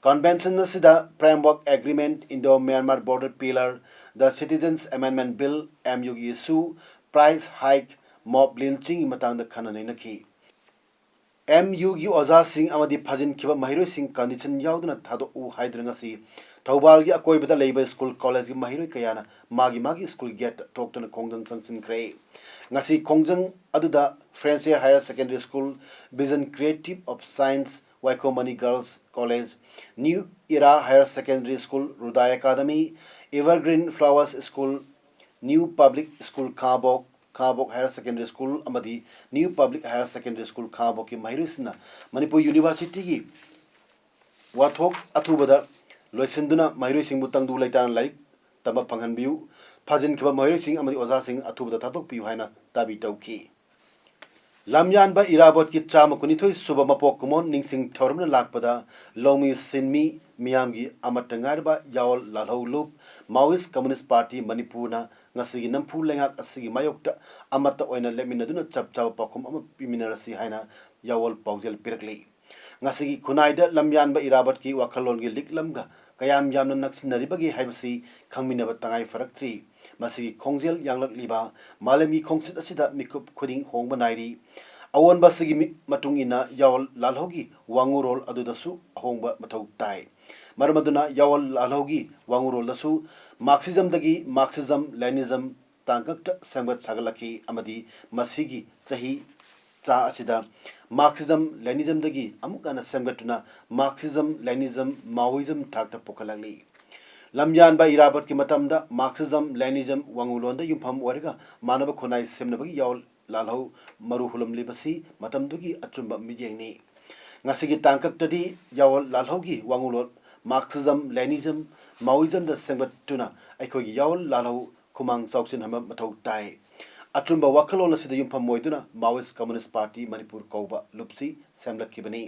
Convention ꯑꯁꯤꯗ Framework Agreement, Indo-Myanmar Border Pillar, the Citizens Amendment Bill, MUꯒꯤ issue, price hike, mob lynchingꯒꯤ ꯃꯇꯥꯡꯗ ꯈꯟꯅ ꯅꯩꯅꯈꯤ꯫ MUꯒꯤ ꯑꯣꯖꯥꯁꯤꯡ ꯑꯃꯗꯤ ꯐꯥꯖꯤꯟꯈꯤꯕ ꯃꯍꯩꯔꯣꯏꯁꯤꯡ condition ꯌꯥꯎꯗꯅ ꯊꯥꯗꯣꯛꯎ ꯍꯥꯏꯗꯨꯅ ꯉꯁꯤ ꯊꯧꯕꯥꯜꯒꯤ ꯑꯀꯣꯏꯕꯗ ꯂꯩꯕ ꯁ꯭ꯀꯨꯜ ꯀꯣꯂꯦꯖꯀꯤ ꯃꯍꯩꯔꯣꯏ ꯀꯌꯥꯅ ꯃꯥꯒꯤ ꯃꯥꯒꯤ ꯁ꯭ꯀꯨꯜ ꯒꯦꯠꯇ ꯊꯣꯛꯇꯨꯅ ꯈꯣꯡꯖꯪ ꯆꯪꯁꯤꯟꯈ꯭ꯔꯦ꯫ ꯉꯁꯤ ꯈꯣꯡꯖꯪ ꯑꯗꯨꯗ French Higher Secondary School, Vision Creative of Science, Waikho Mani Girls College, New Era Higher Secondary School, Ruda Academy, Evergreen Flowers School, New Public School Khangabok, Khangabok Higher Secondary School ꯑꯃꯗꯤ New Public Higher Secondary School ꯈꯥꯉꯕꯣꯛꯀꯤ ꯃꯍꯩꯔꯣꯏꯁꯤꯡꯅ ꯃꯅꯤꯄꯨꯔ ꯌꯨꯅꯤꯚꯔꯁꯤꯇꯤꯒꯤ ꯋꯥꯊꯣꯛ ꯑꯊꯨꯕꯗ ꯂꯣꯏꯁꯤꯟꯗꯨꯅ ꯃꯍꯩꯔꯣꯏꯁꯤꯡꯕꯨ ꯇꯪꯗꯨ ꯂꯩꯇꯥꯅ ꯂꯥꯏꯔꯤꯛ ꯇꯝꯕ ꯐꯪꯍꯟꯕꯤꯌꯨ, ꯐꯥꯖꯤꯟꯈꯤꯕ ꯃꯍꯩꯔꯣꯏꯁꯤꯡ ꯑꯃꯗꯤ ꯑꯣꯖꯥꯁꯤꯡ ꯑꯊꯨꯕꯗ ꯊꯥꯗꯣꯛꯄꯤꯌꯨ ꯍꯥꯏꯅ ꯗꯥꯕꯤ ꯇꯧꯈꯤ꯫ ꯂꯝꯌꯥꯟꯕ ꯏꯔꯥꯕꯣꯠꯀꯤ ꯆꯥꯝꯃ ꯀꯨꯟꯅꯤꯊꯣꯏ ꯁꯨꯕ ꯃꯄꯣꯛ ꯀꯨꯝꯑꯣꯟ ꯅꯤꯡꯁꯤꯡ ꯊꯧꯔꯝꯅ ꯂꯥꯛꯄꯗ ꯂꯧꯃꯤ ꯁꯤꯟꯃꯤ ꯃꯤꯌꯥꯝꯒꯤ ꯑꯃꯠꯇ ꯉꯥꯏꯔꯕ ꯌꯥꯑꯣꯜ ꯂꯥꯜꯍꯧ ꯂꯨꯞ Maoist Communist Party ꯃꯅꯤꯄꯨꯔꯅ ꯉꯁꯤꯒꯤ ꯅꯝꯐꯨ ꯂꯩꯉꯥꯛ ꯑꯁꯤꯒꯤ ꯃꯥꯌꯣꯛꯇ ꯑꯃꯠꯇ ꯑꯣꯏꯅ ꯂꯦꯞꯃꯤꯟꯅꯗꯨꯅ ꯆꯞ ꯆꯥꯕ ꯄꯥꯎꯈꯨꯝ ꯑꯃ ꯄꯤꯃꯤꯟꯅꯔꯁꯤ ꯍꯥꯏꯅ ꯌꯥꯑꯣꯜ ꯄꯥꯎꯖꯦꯜ ꯄꯤꯔꯛꯂꯤ꯫ ꯉꯁꯤꯒꯤ ꯈꯨꯟꯅꯥꯏꯗ ꯂꯝꯌꯥꯟꯕ ꯏꯔꯥꯕꯠꯀꯤ ꯋꯥꯈꯜꯂꯣꯟꯒꯤ ꯂꯤꯛꯂꯝꯒ ꯀꯌꯥꯝ ꯌꯥꯝꯅ ꯅꯛꯁꯤꯟꯅꯔꯤꯕꯒꯦ ꯍꯥꯏꯕꯁꯤ ꯈꯪꯃꯤꯟꯅꯕ ꯇꯉꯥꯏ ꯐꯔꯛꯇ꯭ꯔꯤ꯫ ꯃꯁꯤꯒꯤ ꯈꯣꯡꯖꯦꯜ ꯌꯥꯡꯂꯛꯂꯤꯕ ꯃꯥꯂꯦꯝꯒꯤ ꯈꯣꯡꯆꯠ ꯑꯁꯤꯗ ꯃꯤꯀꯨꯞ ꯈꯨꯗꯤꯡ ꯍꯣꯡꯕ ꯅꯥꯏꯔꯤ꯫ ꯑꯑꯣꯟꯕ ꯑꯁꯤꯒꯤ ꯃꯤ-, ꯃꯇꯨꯡ ꯏꯟꯅ ꯌꯥꯑꯣꯜ ꯂꯥꯜꯍꯧꯒꯤ ꯋꯥꯉꯨꯔꯣꯜ ꯑꯗꯨꯗꯁꯨ ꯑꯍꯣꯡꯕ ꯃꯊꯧ ꯇꯥꯏ꯫ ꯃꯔꯝ ꯑꯗꯨꯅ ꯌꯥꯑꯣꯜ ꯂꯥꯜꯍꯧꯒꯤ ꯋꯥꯉꯨꯔꯣꯜꯗꯁꯨ Marxismꯗꯒꯤ Marxism, Leninism ꯇꯥꯡꯀꯛꯇ ꯁꯦꯝꯒꯠ ꯁꯥꯒꯠꯂꯛꯈꯤ ꯑꯃꯗꯤ ꯃꯁꯤꯒꯤ ꯆꯍꯤ ꯆꯥ ꯑꯁꯤꯗ Marxism, Leninismꯗꯒꯤ ꯑꯃꯨꯛ ꯍꯟꯅ ꯁꯦꯝꯒꯠꯇꯨꯅ Marxism, Leninism, Maoism ꯊꯥꯛꯇ ꯄꯨꯈꯠꯂꯛꯂꯤ꯫ ꯂꯝꯌꯥꯟꯕ ꯏꯔꯥꯕꯠꯀꯤ ꯃꯇꯝꯗ Marxism, Leninism ꯋꯥꯉꯨꯂꯣꯟꯗ ꯌꯨꯝꯐꯝ ꯑꯣꯏꯔꯒ ꯃꯥꯟꯅꯕ ꯈꯨꯟꯅꯥꯏ ꯁꯦꯝꯅꯕꯒꯤ ꯌꯥꯑꯣꯜ ꯂꯥꯜꯍꯧ ꯃꯔꯨ ꯍꯨꯜꯂꯝꯂꯤꯕꯁꯤ ꯃꯇꯝꯗꯨꯒꯤ ꯑꯆꯨꯝꯕ ꯃꯤꯠꯌꯦꯡꯅꯤ꯫ ꯉꯁꯤꯒꯤ ꯇꯥꯡꯀꯛꯇꯗꯤ ꯌꯥꯑꯣꯜ ꯂꯥꯜꯍꯧꯒꯤ ꯋꯥꯉꯨꯂꯣꯟ Marxism, Leninism, Maoismꯗ ꯁꯦꯝꯒꯠꯇꯨꯅ ꯑꯩꯈꯣꯏꯒꯤ ꯌꯥꯑꯣꯜ ꯂꯥꯜꯍꯧ ꯈꯨꯃꯥꯡ ꯆꯥꯎꯁꯤꯟꯍꯟꯕ ꯃꯊꯧ ꯇꯥꯏ꯫ ꯑꯆꯨꯝꯕ ꯋꯥꯈꯜꯂꯣꯟ ꯑꯁꯤꯗ ꯌꯨꯝꯐꯝ ꯑꯣꯏꯗꯨꯅ Maoist Communist Party ꯃꯅꯤꯄꯨꯔ ꯀꯧꯕ ꯂꯨꯞꯁꯤ ꯁꯦꯝꯂꯛꯈꯤꯕꯅꯤ꯫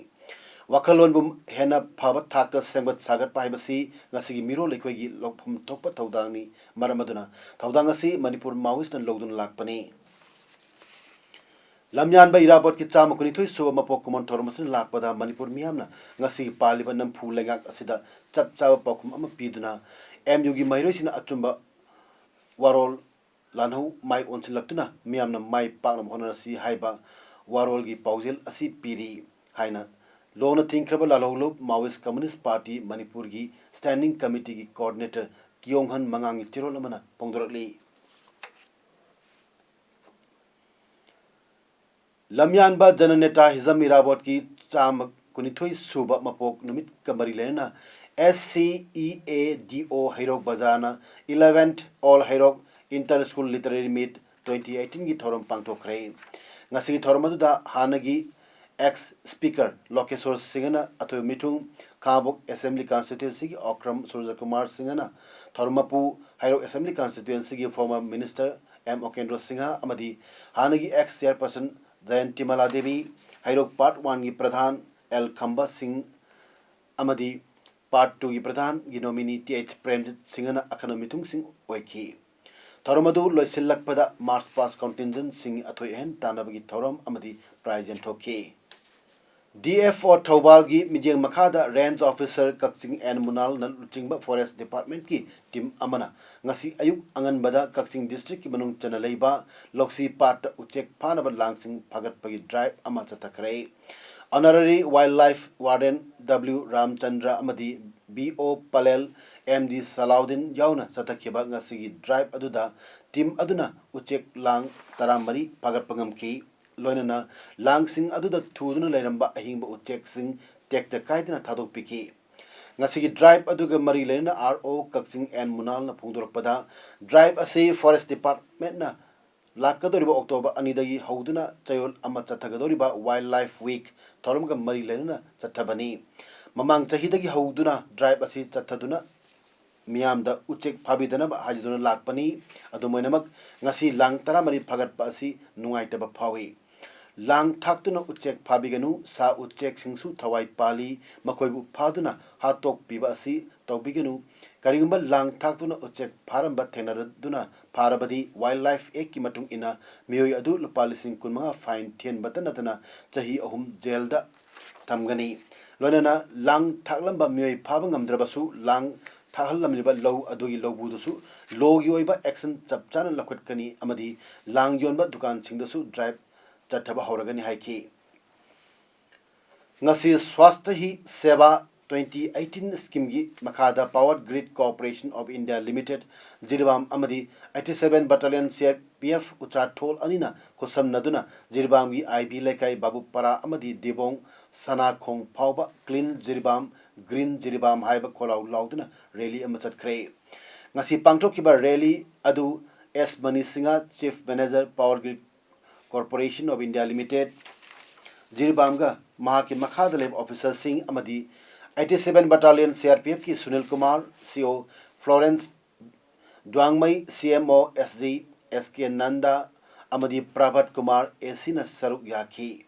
ꯋꯥꯈꯜꯂꯣꯟꯕꯨ ꯍꯦꯟꯅ ꯐꯕ ꯊꯥꯛꯇ ꯁꯦꯝꯒꯠ ꯁꯥꯒꯠꯄ ꯍꯥꯏꯕꯁꯤ ꯉꯁꯤꯒꯤ ꯃꯤꯔꯣꯜ ꯑꯩꯈꯣꯏꯒꯤ ꯂꯧꯐꯝ ꯊꯣꯛꯄ ꯊꯧꯗꯥꯡꯅꯤ꯫ ꯃꯔꯝ ꯑꯗꯨꯅ ꯊꯧꯗꯥꯡ ꯑꯁꯤ ꯃꯅꯤꯄꯨꯔ Maoistꯅ ꯂꯧꯗꯨꯅ ꯂꯥꯛꯄꯅꯤ꯫ ꯂꯝꯌꯥꯟꯕ ꯏꯔꯥꯕꯣꯠꯀꯤ ꯆꯥꯝꯃ ꯀꯨꯟꯅꯤꯊꯣꯏ ꯁꯨꯕ ꯃꯄꯣꯛ ꯀꯨꯝꯑꯣꯟ ꯊꯧꯔꯝ ꯑꯁꯤꯅ ꯂꯥꯛꯄꯗ ꯃꯅꯤꯄꯨꯔ ꯃꯤꯌꯥꯝꯅ ꯉꯁꯤꯒꯤ ꯄꯥꯜꯂꯤꯕ ꯅꯝꯐꯨ ꯂꯩꯉꯥꯛ ꯑꯁꯤꯗ ꯆꯞ ꯆꯥꯕ ꯄꯥꯎꯈꯨꯝ ꯑꯃ ꯄꯤꯗꯨꯅ M Uꯒꯤ ꯃꯍꯩꯔꯣꯏꯁꯤꯡꯅ ꯑꯆꯨꯝꯕ ꯋꯥꯔꯣꯜ ꯂꯥꯟꯍꯧ ꯃꯥꯏ ꯑꯣꯟꯁꯤꯜꯂꯛꯇꯨꯅ ꯃꯤꯌꯥꯝꯅ ꯃꯥꯏ ꯄꯥꯛꯅꯕ ꯍꯣꯠꯅꯔꯁꯤ ꯍꯥꯏꯕ ꯋꯥꯔꯣꯜꯒꯤ ꯄꯥꯎꯖꯦꯜ ꯑꯁꯤ ꯄꯤꯔꯤ ꯍꯥꯏꯅ ꯂꯣꯅ ꯊꯤꯡꯈ꯭ꯔꯕ ꯂꯥꯜꯍꯧꯂꯨꯞ Maoist Communist Party ꯃꯅꯤꯄꯨꯔꯒꯤ Standing Committeeꯒꯤ Coordinator ꯀꯤꯌꯣꯡꯍꯟ ꯃꯉꯥꯡꯒꯤ ꯆꯦꯔꯣꯜ ꯑꯃꯅ ꯐꯣꯡꯗꯣꯔꯛꯂꯤ꯫ ꯂꯝꯌꯥꯟꯕ ꯖꯅꯅꯦꯇꯥ ꯍꯤꯖꯝ ꯏꯔꯥꯕꯣꯠꯀꯤ ꯆꯥꯝꯃ ꯀꯨꯟꯅꯤꯊꯣꯏ ꯁꯨꯕ ꯃꯄꯣꯛ ꯅꯨꯃꯤꯠꯀ ꯃꯔꯤ ꯂꯩꯅꯅ SCEADO ꯍꯩꯔꯣꯛ ꯕꯖꯥꯔꯅ eleventh All ꯍꯩꯔꯣꯛ Inter School Literary Meet twenty eighteenꯒꯤ ꯊꯧꯔꯝ ꯄꯥꯡꯊꯣꯛꯈ꯭ꯔꯦ꯫ ꯉꯁꯤꯒꯤ ꯊꯧꯔꯝ ꯑꯗꯨꯗ ꯍꯥꯟꯅꯒꯤ ex Speaker ꯂꯣꯀꯦꯁꯣꯔ ꯁꯤꯡꯍꯅ ꯑꯊꯣꯏꯕ ꯃꯤꯊꯨꯡ, ꯈꯥꯉꯕꯣꯛ Assembly Constituencyꯒꯤ ꯑꯣꯀ꯭ꯔꯝ ꯁꯨꯔꯖꯀꯨꯃꯥꯔ ꯁꯤꯡꯍꯅ ꯊꯧꯔꯝ ꯃꯄꯨ, ꯍꯩꯔꯣꯛ Assembly Constituencyꯒꯤ former Minister M Okendro Singh ꯑꯃꯗꯤ ꯍꯥꯟꯅꯒꯤ ex Chairperson ꯖꯌꯟꯇꯤꯃꯥꯂꯥ ꯗꯦꯕꯤ, ꯍꯩꯔꯣꯛ Part oneꯒꯤ ꯄ꯭ꯔꯙꯥꯟ ꯑꯦꯜ ꯈꯝꯕ ꯁꯤꯡ ꯑꯃꯗꯤ Part twoꯒꯤ ꯄ꯭ꯔꯙꯥꯟꯒꯤ nominee T H Premjit ꯁꯤꯡꯍꯅ ꯑꯈꯟꯅꯕ ꯃꯤꯊꯨꯡꯁꯤꯡ ꯑꯣꯏꯈꯤ꯫ ꯊꯧꯔꯝ ꯑꯗꯨ ꯂꯣꯏꯁꯤꯜꯂꯛꯄꯗ March past contingentꯁꯤꯡꯒꯤ ꯑꯊꯣꯏ ꯑꯍꯦꯟ ꯇꯥꯟꯅꯕꯒꯤ ꯊꯧꯔꯝ ꯑꯃꯗꯤ prize ꯌꯦꯟꯊꯣꯛꯈꯤ꯫ ꯗꯤ ꯑꯦꯐ ꯑꯣ ꯊꯧꯕꯥꯜꯒꯤ ꯃꯤꯠꯌꯦꯡ ꯃꯈꯥꯗ Range Officer ꯀꯛꯆꯤꯡ ꯑꯦꯟ ꯃꯨꯅꯥꯜꯅ ꯂꯨꯆꯤꯡꯕ Forest Departmentꯀꯤ team ꯑꯃꯅ ꯉꯁꯤ ꯑꯌꯨꯛ ꯑꯉꯟꯕꯗ ꯀꯛꯆꯤꯡ districtꯀꯤ ꯃꯅꯨꯡ ꯆꯟꯅ ꯂꯩꯕ ꯂꯧꯁꯤ ꯄꯥꯠꯇ ꯎꯆꯦꯛ ꯐꯥꯅꯕ ꯂꯥꯡꯁꯤꯡ ꯐꯥꯒꯠꯄꯒꯤ drive ꯑꯃ ꯆꯠꯊꯈ꯭ꯔꯦ꯫ Honorary Wildlife Warden W ꯔꯥꯝꯆꯟꯗ꯭ꯔ ꯑꯃꯗꯤ ꯕꯤ ꯑꯣ ꯄꯂꯦꯜ, ꯑꯦꯝ ꯗꯤ ꯁꯂꯥꯎꯗꯤꯟ ꯌꯥꯎꯅ ꯆꯠꯊꯈꯤꯕ ꯉꯁꯤꯒꯤ drive ꯑꯗꯨꯗ team ꯑꯗꯨꯅ ꯎꯆꯦꯛ ꯂꯥꯡ ꯇꯔꯥꯃꯔꯤ ꯐꯥꯒꯠꯄ ꯉꯝꯈꯤ꯫ ꯂꯣꯏꯅꯅ ꯂꯥꯡꯁꯤꯡ ꯑꯗꯨꯗ ꯊꯨꯗꯨꯅ ꯂꯩꯔꯝꯕ ꯑꯍꯤꯡꯕ ꯎꯆꯦꯛꯁꯤꯡ ꯇꯦꯛꯇ ꯀꯥꯏꯗꯅ ꯊꯥꯗꯣꯛꯄꯤꯈꯤ꯫ ꯉꯁꯤꯒꯤ drive ꯑꯗꯨꯒ ꯃꯔꯤ ꯂꯩꯅꯅ ꯑꯥꯔ ꯑꯣ ꯀꯛꯆꯤꯡ ꯑꯦꯟ ꯃꯨꯅꯥꯜꯅ ꯐꯣꯡꯗꯣꯔꯛꯄꯗ, drive ꯑꯁꯤ Forest Departmentꯅ ꯂꯥꯛꯀꯗꯧꯔꯤꯕ October ꯑꯅꯤꯗꯒꯤ ꯍꯧꯗꯨꯅ ꯆꯌꯣꯜ ꯑꯃ ꯆꯠꯊꯒꯗꯧꯔꯤꯕ Wildlife Week ꯊꯧꯔꯝꯒ ꯃꯔꯤ ꯂꯩꯅꯅ ꯆꯠꯊꯕꯅꯤ꯫ ꯃꯃꯥꯡ ꯆꯍꯤꯗꯒꯤ ꯍꯧꯗꯨꯅ drive ꯑꯁꯤ ꯆꯠꯊꯗꯨꯅ ꯃꯤꯌꯥꯝꯗ ꯎꯆꯦꯛ ꯐꯥꯕꯤꯗꯅꯕ ꯍꯥꯏꯖꯗꯨꯅ ꯂꯥꯛꯄꯅꯤ꯫ ꯑꯗꯨꯝ ꯑꯣꯏꯅꯃꯛ, ꯉꯁꯤ ꯂꯥꯡ ꯇꯔꯥꯃꯔꯤ ꯐꯥꯒꯠꯄ ꯑꯁꯤ ꯅꯨꯡꯉꯥꯏꯇꯕ ꯐꯥꯎꯏ꯫ ꯂꯥꯡ ꯊꯥꯛꯇꯨꯅ ꯎꯆꯦꯛ ꯐꯥꯕꯤꯒꯅꯨ, ꯁꯥ ꯎꯆꯦꯛꯁꯤꯡꯁꯨ ꯊꯋꯥꯏ ꯄꯥꯜꯂꯤ, ꯃꯈꯣꯏꯕꯨ ꯐꯥꯗꯨꯅ ꯍꯥꯠꯇꯣꯛꯄꯤꯕ ꯑꯁꯤ ꯇꯧꯕꯤꯒꯅꯨ꯫ ꯀꯔꯤꯒꯨꯝꯕ ꯂꯥꯡ ꯊꯥꯛꯇꯨꯅ ꯎꯆꯦꯛ ꯐꯥꯔꯝꯕ ꯊꯦꯡꯅꯔꯗꯨꯅ ꯐꯥꯔꯕꯗꯤ, Wildlife Actꯀꯤ ꯃꯇꯨꯡ ꯏꯟꯅ ꯃꯤꯑꯣꯏ ꯑꯗꯨ ꯂꯨꯄꯥ ꯂꯤꯁꯤꯡ ꯀꯨꯟꯃꯉꯥ fine ꯊꯤꯍꯟꯕꯇ ꯅꯠꯇꯅ ꯆꯍꯤ ꯑꯍꯨꯝ jailꯗ ꯊꯝꯒꯅꯤ꯫ ꯂꯣꯏꯅꯅ ꯂꯥꯡ ꯊꯥꯛꯂꯝꯕ ꯃꯤꯑꯣꯏ ꯐꯥꯕ ꯉꯝꯗ꯭ꯔꯕꯁꯨ, ꯂꯥꯡ ꯊꯥꯛꯍꯜꯂꯝꯂꯤꯕ ꯂꯧ ꯑꯗꯨꯒꯤ ꯂꯧꯕꯨꯗꯁꯨ lawꯒꯤ ꯑꯣꯏꯕ action ꯆꯞ ꯆꯥꯅ ꯂꯧꯈꯠꯀꯅꯤ ꯑꯃꯗꯤ ꯂꯥꯡ ꯌꯣꯟꯕ ꯗꯨꯀꯥꯟꯁꯤꯡꯗꯁꯨ drive ꯆꯠꯊꯕ ꯍꯧꯔꯒꯅꯤ ꯍꯥꯏꯈꯤ꯫ ꯉꯁꯤ Swasthya Hi Seva twenty eighteen schemeꯒꯤ ꯃꯈꯥꯗ Power Grid Corporation of India Limited, Jiribam ꯑꯃꯗꯤ eighty seven Battalion C R P F ꯎꯆꯥꯊꯣꯜ ꯑꯅꯤꯅ ꯈꯨꯠꯁꯝꯅꯗꯨꯅ ꯖꯤꯔꯤꯕꯥꯝꯒꯤ ꯑꯥꯏ ꯕꯤ ꯂꯩꯀꯥꯏ, ꯕꯥꯕꯨꯄꯥꯔꯥ ꯑꯃꯗꯤ ꯗꯤꯕꯣꯡ ꯁꯅꯥꯈꯣꯡ ꯐꯥꯎꯕ Clean ꯖꯤꯔꯤꯕꯥꯝ, Green ꯖꯤꯔꯤꯕꯥꯝ ꯍꯥꯏꯕ ꯈꯣꯜꯂꯥꯎ ꯂꯥꯎꯗꯨꯅ rally ꯑꯃ ꯆꯠꯈ꯭ꯔꯦ꯫ ꯉꯁꯤ ꯄꯥꯡꯊꯣꯛꯈꯤꯕ rally ꯑꯗꯨ S Mani Singh, Chief Manager, Power Grid Corporation of India Limited, ꯖꯤꯔꯤꯕꯥꯝꯒ ꯃꯍꯥꯛꯀꯤ ꯃꯈꯥꯗ ꯂꯩꯕ officerꯁꯤꯡ ꯑꯃꯗꯤ eighty seven Battalion C R P Fꯀꯤ Sunil Kumar, C O Florence ꯗ꯭ꯋꯥꯡꯃꯩ, C M O S G S K Nanda ꯑꯃꯗꯤ ꯄ꯭ꯔꯚꯠ ꯀꯨꯃꯥꯔ A Cꯅ ꯁꯔꯨꯛ ꯌꯥꯈꯤ꯫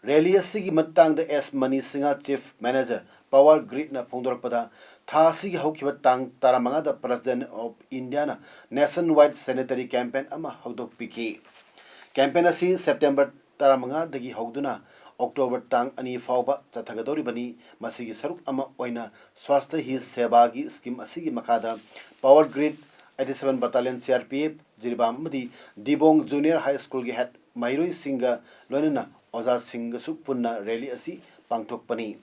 Rally ꯑꯁꯤꯒꯤ ꯃꯇꯥꯡꯗ S Mani Singh, Chief Manager, Power Gridꯅ ꯐꯣꯡꯗꯣꯔꯛꯄꯗ, ꯊꯥ ꯑꯁꯤꯒꯤ ꯍꯧꯈꯤꯕ ꯇꯥꯡ ꯇꯔꯥꯃꯉꯥꯗ President of Indiaꯅ nationwide sanitary campaign ꯑꯃ ꯍꯧꯗꯣꯛꯄꯤꯈꯤ꯫ Campaign ꯑꯁꯤ September ꯇꯔꯥꯃꯉꯥꯗꯒꯤ ꯍꯧꯗꯨꯅ October ꯇꯥꯡ ꯑꯅꯤ ꯐꯥꯎꯕ ꯆꯠꯊꯒꯗꯧꯔꯤꯕꯅꯤ꯫ ꯃꯁꯤꯒꯤ ꯁꯔꯨꯛ ꯑꯃ ꯑꯣꯏꯅ Swasthya Hi Sevaꯒꯤ scheme ꯑꯁꯤꯒꯤ ꯃꯈꯥꯗ Power Grid, eighty seven Battalion C R P F, Jiribam ꯑꯃꯗꯤ ꯗꯤꯕꯣꯡ Junior High Schoolꯒꯤ head ꯃꯍꯩꯔꯣꯏꯁꯤꯡꯒ ꯂꯣꯏꯅꯅ ꯑꯣꯖꯥꯁꯤꯡꯒꯁꯨ ꯄꯨꯟꯅ rally ꯑꯁꯤ ꯄꯥꯡꯊꯣꯛꯄꯅꯤ꯫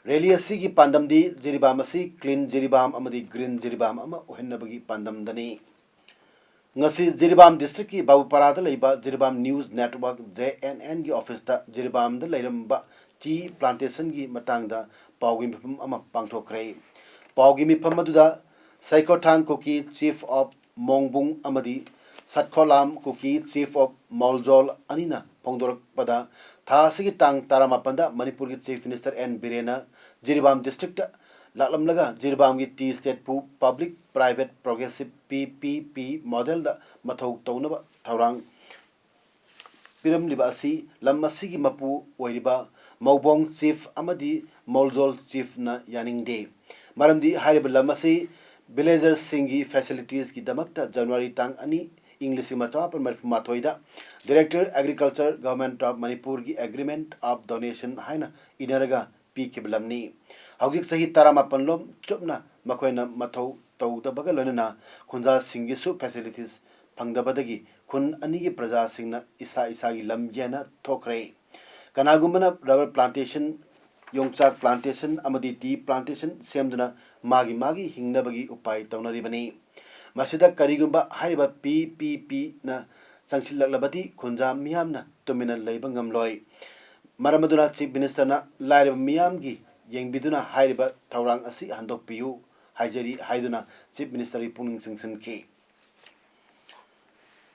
Rally ꯑꯁꯤꯒꯤ ꯄꯥꯟꯗꯝꯗꯤ ꯖꯤꯔꯤꯕꯥꯝ ꯑꯁꯤ Clean ꯖꯤꯔꯤꯕꯥꯝ ꯑꯃꯗꯤ Green ꯖꯤꯔꯤꯕꯥꯝ ꯑꯃ ꯑꯣꯏꯍꯟꯅꯕꯒꯤ ꯄꯥꯟꯗꯝꯗꯅꯤ꯫ ꯉꯁꯤ ꯖꯤꯔꯤꯕꯥꯝ districtꯀꯤ ꯕꯥꯕꯨꯄꯥꯔꯥꯗ ꯂꯩꯕ Jiribam News Network, J N Nꯒꯤ officeꯇ ꯖꯤꯔꯤꯕꯥꯝꯗ ꯂꯩꯔꯝꯕ tea plantationꯒꯤ ꯃꯇꯥꯡꯗ ꯄꯥꯎꯒꯤ ꯃꯤꯐꯝ ꯑꯃ ꯄꯥꯡꯊꯣꯛꯈ꯭ꯔꯦ꯫ ꯄꯥꯎꯒꯤ ꯃꯤꯐꯝ ꯑꯗꯨꯗ ꯁꯩꯀꯣꯊꯥꯡ ꯀꯨꯀꯤ Chief of ꯃꯣꯡꯕꯨꯡ ꯑꯃꯗꯤ ꯁꯠꯈꯣꯂꯥꯝ ꯀꯨꯀꯤ Chief of ꯃꯣꯜꯖꯣꯜ ꯑꯅꯤꯅ ꯐꯣꯡꯗꯣꯔꯛꯄꯗ, ꯊꯥ ꯑꯁꯤꯒꯤ ꯇꯥꯡ ꯇꯔꯥꯃꯥꯄꯟꯗ ꯃꯅꯤꯄꯨꯔꯒꯤ Chief Minister N ꯕꯤꯔꯦꯟꯅ Jiribam districtꯇ ꯂꯥꯛꯂꯝꯂꯒ ꯖꯤꯔꯤꯕꯥꯝꯒꯤ tea estateꯄꯨ Public Private Progressive, P P P, modelꯗ ꯃꯊꯧ ꯇꯧꯅꯕ ꯊꯧꯔꯥꯡ ꯄꯤꯔꯝꯂꯤꯕ ꯑꯁꯤ ꯂꯝ ꯑꯁꯤꯒꯤ ꯃꯄꯨ ꯑꯣꯏꯔꯤꯕ ꯃꯧꯕꯣꯡ Chief ꯑꯃꯗꯤ ꯃꯣꯜꯖꯣꯜ Chiefꯅ ꯌꯥꯅꯤꯡꯗꯦ꯫ ꯃꯔꯝꯗꯤ ꯍꯥꯏꯔꯤꯕ ꯂꯝ ꯑꯁꯤ villagersꯁꯤꯡꯒꯤ facilitiesꯀꯤꯗꯃꯛꯇ January ꯇꯥꯡ ꯑꯅꯤ, ꯏꯪ ꯂꯤꯁꯤꯡ ꯑꯃ ꯆꯃꯥꯄꯟ ꯃꯔꯤꯐꯨ ꯃꯥꯊꯣꯏꯗ Director Agriculture, Government of ꯃꯅꯤꯄꯨꯔꯒꯤ Agreement of Donation ꯍꯥꯏꯅ ꯏꯅꯔꯒ ꯄꯤꯈꯤꯕ ꯂꯝꯅꯤ꯫ ꯍꯧꯖꯤꯛ ꯆꯍꯤ ꯇꯔꯥꯃꯥꯄꯟ ꯂꯣꯝ ꯆꯨꯞꯅ ꯃꯈꯣꯏꯅ ꯃꯊꯧ ꯇꯧꯗꯕꯒ ꯂꯣꯏꯅꯅ ꯈꯨꯟꯖꯥꯁꯤꯡꯒꯤꯁꯨ facilities ꯐꯪꯗꯕꯗꯒꯤ ꯈꯨꯟ ꯑꯅꯤꯒꯤ ꯄ꯭ꯔꯖꯥꯁꯤꯡꯅ ꯏꯁꯥ ꯏꯁꯥꯒꯤ ꯂꯝ ꯌꯦꯟꯅ ꯊꯣꯛꯈ꯭ꯔꯦ꯫ ꯀꯅꯥꯒꯨꯝꯕꯅ rubber plantation, ꯌꯣꯡꯆꯥꯛ plantation ꯑꯃꯗꯤ tea plantation ꯁꯦꯝꯗꯨꯅ ꯃꯥꯒꯤ ꯃꯥꯒꯤ ꯍꯤꯡꯅꯕꯒꯤ ꯎꯄꯥꯏ ꯇꯧꯅꯔꯤꯕꯅꯤ꯫ ꯃꯁꯤꯗ ꯀꯔꯤꯒꯨꯝꯕ ꯍꯥꯏꯔꯤꯕ P P P ꯅ ꯆꯪꯁꯤꯜꯂꯛꯂꯕꯗꯤ ꯈꯨꯟꯖꯥ ꯃꯤꯌꯥꯝꯅ ꯇꯨꯃꯤꯟꯅ ꯂꯩꯕ ꯉꯝꯂꯣꯏ꯫ ꯃꯔꯝ ꯑꯗꯨꯅ Chief Minister ꯅ ꯂꯥꯏꯔꯕ ꯃꯤꯌꯥꯝꯒꯤ ꯌꯦꯡꯕꯤꯗꯨꯅ ꯍꯥꯏꯔꯤꯕ ꯊꯧꯔꯥꯡ ꯑꯁꯤ ꯍꯟꯗꯣꯛꯄꯤꯌꯨ ꯍꯥꯏꯖꯔꯤ ꯍꯥꯏꯗꯨꯅ Chief Minister ꯒꯤ ꯄꯨꯛꯅꯤꯡ ꯆꯤꯡꯁꯤꯟꯈꯤ꯫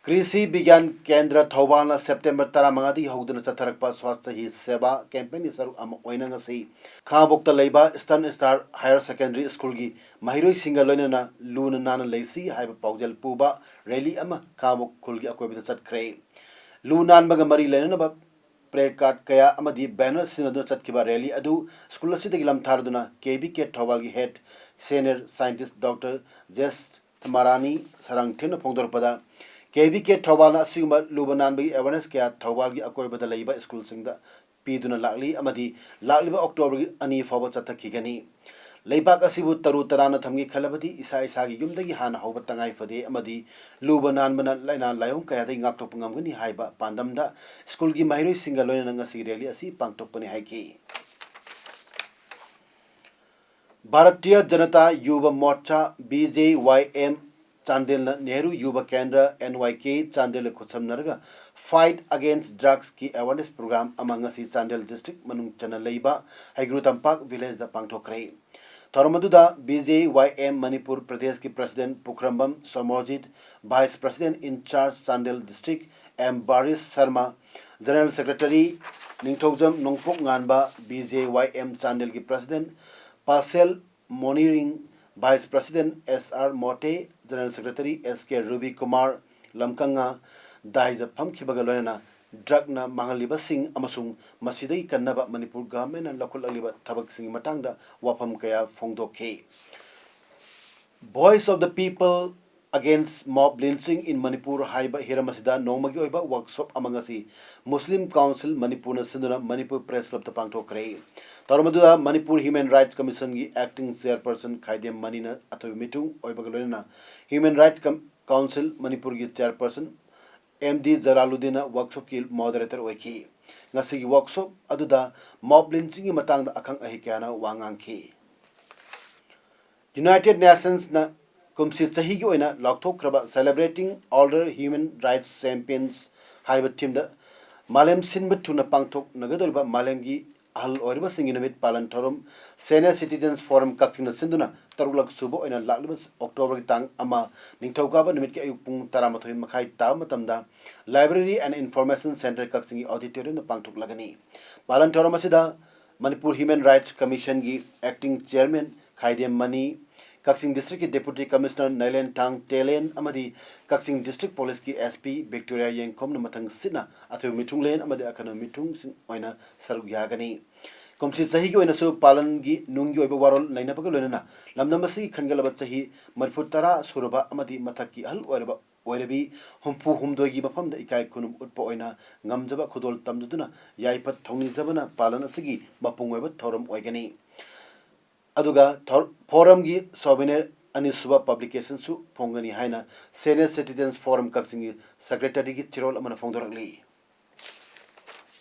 ꯀ꯭ꯔꯤꯁꯤ ꯕꯤꯒ꯭ꯌꯥꯟ ꯀꯦꯟꯗ꯭ꯔ ꯊꯧꯕꯥꯜꯅ September ꯇꯔꯥꯃꯉꯥꯗꯒꯤ ꯍꯧꯗꯨꯅ ꯆꯠꯊꯔꯛꯄ Swachhta Hi Seva campaign ꯒꯤ ꯁꯔꯨꯛ ꯑꯃ ꯑꯣꯏꯅ ꯉꯁꯤ ꯈꯥꯉꯕꯣꯛꯇ ꯂꯩꯕ Eastern Star Higher Secondary School ꯒꯤ ꯃꯍꯩꯔꯣꯏꯁꯤꯡꯒ ꯂꯣꯏꯅꯅ ꯂꯨꯅ ꯅꯥꯟꯅ ꯂꯩꯁꯤ ꯍꯥꯏꯕ ꯄꯥꯎꯖꯦꯜ ꯄꯨꯕ rally ꯑꯃ ꯈꯥꯉꯕꯣꯛ ꯈꯨꯜꯒꯤ ꯑꯀꯣꯏꯕꯗ ꯆꯠꯈ꯭ꯔꯦ꯫ ꯂꯨ ꯅꯥꯟꯕꯒ ꯃꯔꯤ ꯂꯩꯅꯅꯕ placard ꯀꯌꯥ ꯑꯃꯗꯤ banner ꯁꯤꯖꯤꯟꯅꯗꯨꯅ ꯆꯠꯈꯤꯕ rally ꯑꯗꯨ school ꯑꯁꯤꯗꯒꯤ ꯂꯝꯊꯥꯔꯗꯨꯅ K V K ꯊꯧꯕꯥꯜꯒꯤ head senior scientist Doctor ꯖꯦꯁ ꯃꯔꯥꯅꯤ ꯁꯔꯥꯡꯊꯦꯝꯅ ꯐꯣꯡꯗꯣꯔꯛꯄꯗ, K V K ꯊꯧꯕꯥꯜꯅ ꯑꯁꯤꯒꯨꯝꯕ ꯂꯨꯕ ꯅꯥꯟꯕꯒꯤ awareness ꯀꯌꯥ ꯊꯧꯕꯥꯜꯒꯤ ꯑꯀꯣꯏꯕꯗ ꯂꯩꯕ school ꯁꯤꯡꯗ ꯄꯤꯗꯨꯅ ꯂꯥꯛꯂꯤ ꯑꯃꯗꯤ ꯂꯥꯛꯂꯤꯕ October ꯒꯤ ꯑꯅꯤ ꯐꯥꯎꯕ ꯆꯠꯊꯈꯤꯒꯅꯤ꯫ ꯂꯩꯕꯥꯛ ꯑꯁꯤꯕꯨ ꯇꯔꯨ ꯇꯔꯥꯅ ꯊꯝꯒꯦ ꯈꯜꯂꯕꯗꯤ ꯏꯁꯥ ꯏꯁꯥꯒꯤ ꯌꯨꯝꯗꯒꯤ ꯍꯥꯟꯅ ꯍꯧꯕ ꯇꯉꯥꯏ ꯐꯗꯦ ꯑꯃꯗꯤ ꯂꯨꯕ ꯅꯥꯟꯕꯅ ꯂꯥꯏꯅꯥ ꯂꯥꯏꯑꯣꯡ ꯀꯌꯥꯗꯒꯤ ꯉꯥꯛꯊꯣꯛꯄ ꯉꯝꯒꯅꯤ ꯍꯥꯏꯕ ꯄꯥꯟꯗꯝꯗ school ꯒꯤ ꯃꯍꯩꯔꯣꯏꯁꯤꯡꯒ ꯂꯣꯏꯅꯅ ꯉꯁꯤ rally ꯑꯁꯤ ꯄꯥꯡꯊꯣꯛꯄꯅꯤ ꯍꯥꯏꯈꯤ꯫ Bharatiya Janata Yuva ꯃꯣꯔꯆꯥ, B J Y M, ꯆꯥꯟꯗꯦꯜꯅ Nehru Yuva ꯀꯦꯟꯗ꯭ꯔ, N Y K, ꯆꯥꯟꯗꯦꯜꯒ ꯈꯨꯠꯁꯝꯅꯔꯒ Fight Against Drugs ꯀꯤ awareness program ꯑꯃ ꯉꯁꯤ ꯆꯥꯟꯗꯦꯜ district ꯃꯅꯨꯡ ꯆꯟꯅ ꯂꯩꯕ ꯍꯩꯒ꯭ꯔꯨ ꯇꯝꯄꯥꯛ village ꯗ ꯄꯥꯡꯊꯣꯛꯈ꯭ꯔꯦ꯫ ꯊꯧꯔꯝ ꯑꯗꯨꯗ B J Y M Manipur ꯄ꯭ꯔꯗꯦꯁꯀꯤ president Pukhrambam Somorjit, vice president in charge Chandel district M ꯕꯥꯔꯤꯁ Sharma, general secretary ꯅꯤꯡꯊꯧꯖꯝ ꯅꯣꯡꯄꯣꯛ ꯉꯥꯟꯕ, B J Y M ꯆꯥꯟꯗꯦꯜꯒꯤ president Pashel Monirring, vice president S R Mote, general secretary S K Rubi Kumar ꯂꯝꯀꯪꯉꯥ ꯗꯥꯏꯗ ꯐꯝꯈꯤꯕꯒ ꯂꯣꯏꯅꯅ drug ꯅ ꯃꯥꯡꯍꯜꯂꯤꯕꯁꯤꯡ ꯑꯃꯁꯨꯡ ꯃꯁꯤꯗꯒꯤ ꯀꯟꯅꯕ ꯃꯅꯤꯄꯨꯔ government ꯅ ꯂꯧꯈꯠꯂꯛꯂꯤꯕ ꯊꯕꯛꯁꯤꯡꯒꯤ ꯃꯇꯥꯡꯗ ꯋꯥꯐꯝ ꯀꯌꯥ ꯐꯣꯡꯗꯣꯛꯈꯤ꯫ Voice of the People Against Mob Lynching in Manipur ꯍꯥꯏꯕ ꯍꯤꯔꯝ ꯑꯁꯤꯗ ꯅꯣꯡꯃꯒꯤ ꯑꯣꯏꯕ workshop ꯑꯃ ꯉꯁꯤ Muslim Council ꯃꯅꯤꯄꯨꯔꯅ ꯁꯤꯟꯗꯨꯅ ꯃꯅꯤꯄꯨꯔ Press Club ꯇ ꯄꯥꯡꯊꯣꯛꯈ꯭ꯔꯦ꯫ ꯊꯧꯔꯝ ꯑꯗꯨꯗ ꯃꯅꯤꯄꯨꯔ Human Rights Commission ꯒꯤ acting chairperson ꯈꯥꯏꯗꯦꯝ ꯃꯅꯤꯅ ꯑꯊꯣꯏꯕ ꯃꯤꯊꯨꯡ ꯑꯣꯏꯕꯒ ꯂꯣꯏꯅꯅ Human Rights Com-, Council ꯃꯅꯤꯄꯨꯔꯒꯤ chairperson ꯑꯦꯝ ꯗꯤ ꯖꯂꯥꯂꯨꯗꯤꯟꯅ ꯋꯥꯔꯛꯁꯣꯞꯀꯤ ꯃꯣꯗꯔꯦꯇꯔ ꯑꯣꯏꯈꯤ꯫ ꯉꯁꯤꯒꯤ ꯋꯥꯔꯛꯁꯣꯞ ꯑꯗꯨꯗ ꯃꯣꯕ ꯂꯤꯟꯆꯤꯡꯒꯤ ꯃꯇꯥꯡꯗ ꯑꯈꯪ ꯑꯍꯩ ꯀꯌꯥꯅ ꯋꯥ ꯉꯥꯡꯈꯤ꯫ ꯌꯨꯅꯥꯏꯇꯦꯗ ꯅꯦꯁꯟꯁꯅ ꯀꯨꯝꯁꯤ ꯆꯍꯤꯒꯤ ꯑꯣꯏꯅ ꯂꯥꯎꯊꯣꯛꯈ꯭ꯔꯕ Celebrating Older Human Rights Champions ꯍꯥꯏꯕ ꯊꯤꯝꯗ ꯃꯥꯂꯦꯝ ꯁꯤꯟꯕ ꯊꯨꯡꯅ ꯄꯥꯡꯊꯣꯛꯅꯒꯗꯧꯔꯤꯕ ꯃꯥꯂꯦꯝꯒꯤ ꯑꯍꯜ ꯑꯣꯏꯔꯕꯁꯤꯡꯒꯤ ꯅꯨꯃꯤꯠ ꯄꯥꯂꯟ ꯊꯧꯔꯝ Senior Citizens Forum ꯀꯛꯆꯤꯡꯅ ꯁꯤꯟꯗꯨꯅ ꯇꯔꯨꯛꯂꯛ ꯁꯨꯕ ꯑꯣꯏꯅ ꯂꯥꯛꯂꯤꯕ ꯑꯣꯛꯇꯣꯕꯔꯒꯤ ꯇꯥꯡ ꯑꯃ, ꯅꯤꯡꯊꯧꯀꯥꯕ ꯅꯨꯃꯤꯠꯀꯤ ꯑꯌꯨꯛ ꯄꯨꯡ ꯇꯔꯥꯃꯥꯊꯣꯏ ꯃꯈꯥꯏ ꯇꯥꯕ ꯃꯇꯝꯗ Library and Information Centre ꯀꯛꯆꯤꯡꯒꯤ auditoriumꯗ ꯄꯥꯡꯊꯣꯛꯂꯒꯅꯤ꯫ ꯄꯥꯂꯟ ꯊꯧꯔꯝ ꯑꯁꯤꯗ ꯃꯅꯤꯄꯨꯔ Human Rights Commissionꯒꯤ acting chairman ꯈꯥꯏꯗꯦꯝ ꯃꯅꯤ, ꯀꯛꯆꯤꯡ districtꯀꯤ Deputy Commissioner ꯅꯥꯏꯂꯦꯟꯊꯥꯡ ꯇꯦꯂꯦꯟ ꯑꯃꯗꯤ Kakching district policeꯀꯤ S P Victoria ꯌꯦꯡꯈꯣꯝꯅ ꯃꯊꯪ ꯁꯤꯠꯅ ꯑꯊꯣꯏꯕ ꯃꯤꯊꯨꯡꯂꯦꯟ ꯑꯃꯗꯤ ꯑꯈꯟꯅꯕ ꯃꯤꯊꯨꯡꯁꯤꯡ ꯑꯣꯏꯅ ꯁꯔꯨꯛ ꯌꯥꯒꯅꯤ꯫ ꯀꯨꯝꯁꯤ ꯆꯍꯤꯒꯤ ꯑꯣꯏꯅꯁꯨ ꯄꯥꯂꯟꯒꯤ ꯅꯨꯡꯒꯤ ꯑꯣꯏꯕ ꯋꯥꯔꯣꯜ ꯅꯩꯅꯕꯒ ꯂꯣꯏꯅꯅ ꯂꯝꯗꯝ ꯑꯁꯤꯒꯤ ꯈꯟꯒꯠꯂꯕ ꯆꯍꯤ ꯃꯔꯤꯐꯨ ꯇꯔꯥ ꯁꯨꯔꯕ ꯑꯃꯗꯤ ꯃꯊꯛꯀꯤ ꯑꯍꯜ ꯑꯣꯏꯔꯕ ꯑꯣꯏꯔꯕꯤ ꯍꯨꯝꯐꯨ ꯍꯨꯝꯗꯣꯏꯒꯤ ꯃꯐꯝꯗ ꯏꯀꯥꯏ ꯈꯨꯝꯅꯕ ꯎꯠꯄ ꯑꯣꯏꯅ ꯉꯝꯖꯕ ꯈꯨꯗꯣꯜ ꯇꯝꯖꯗꯨꯅ ꯌꯥꯏꯐ ꯊꯧꯅꯤꯖꯕꯅ ꯄꯥꯂꯟ ꯑꯁꯤꯒꯤ ꯃꯄꯨꯡ ꯑꯣꯏꯕ ꯊꯧꯔꯝ ꯑꯣꯏꯒꯅꯤ꯫ ꯑꯗꯨꯒ ꯊꯧ-, forumꯒꯤ souvenir ꯑꯅꯤꯁꯨꯕ publicationꯁꯨ ꯐꯣꯡꯒꯅꯤ ꯍꯥꯏꯅ Senior Citizens Forum ꯀꯛꯆꯤꯡꯒꯤ secretaryꯒꯤ ꯆꯦꯔꯣꯜ ꯑꯃꯅ ꯐꯣꯡꯗꯣꯔꯛꯂꯤ꯫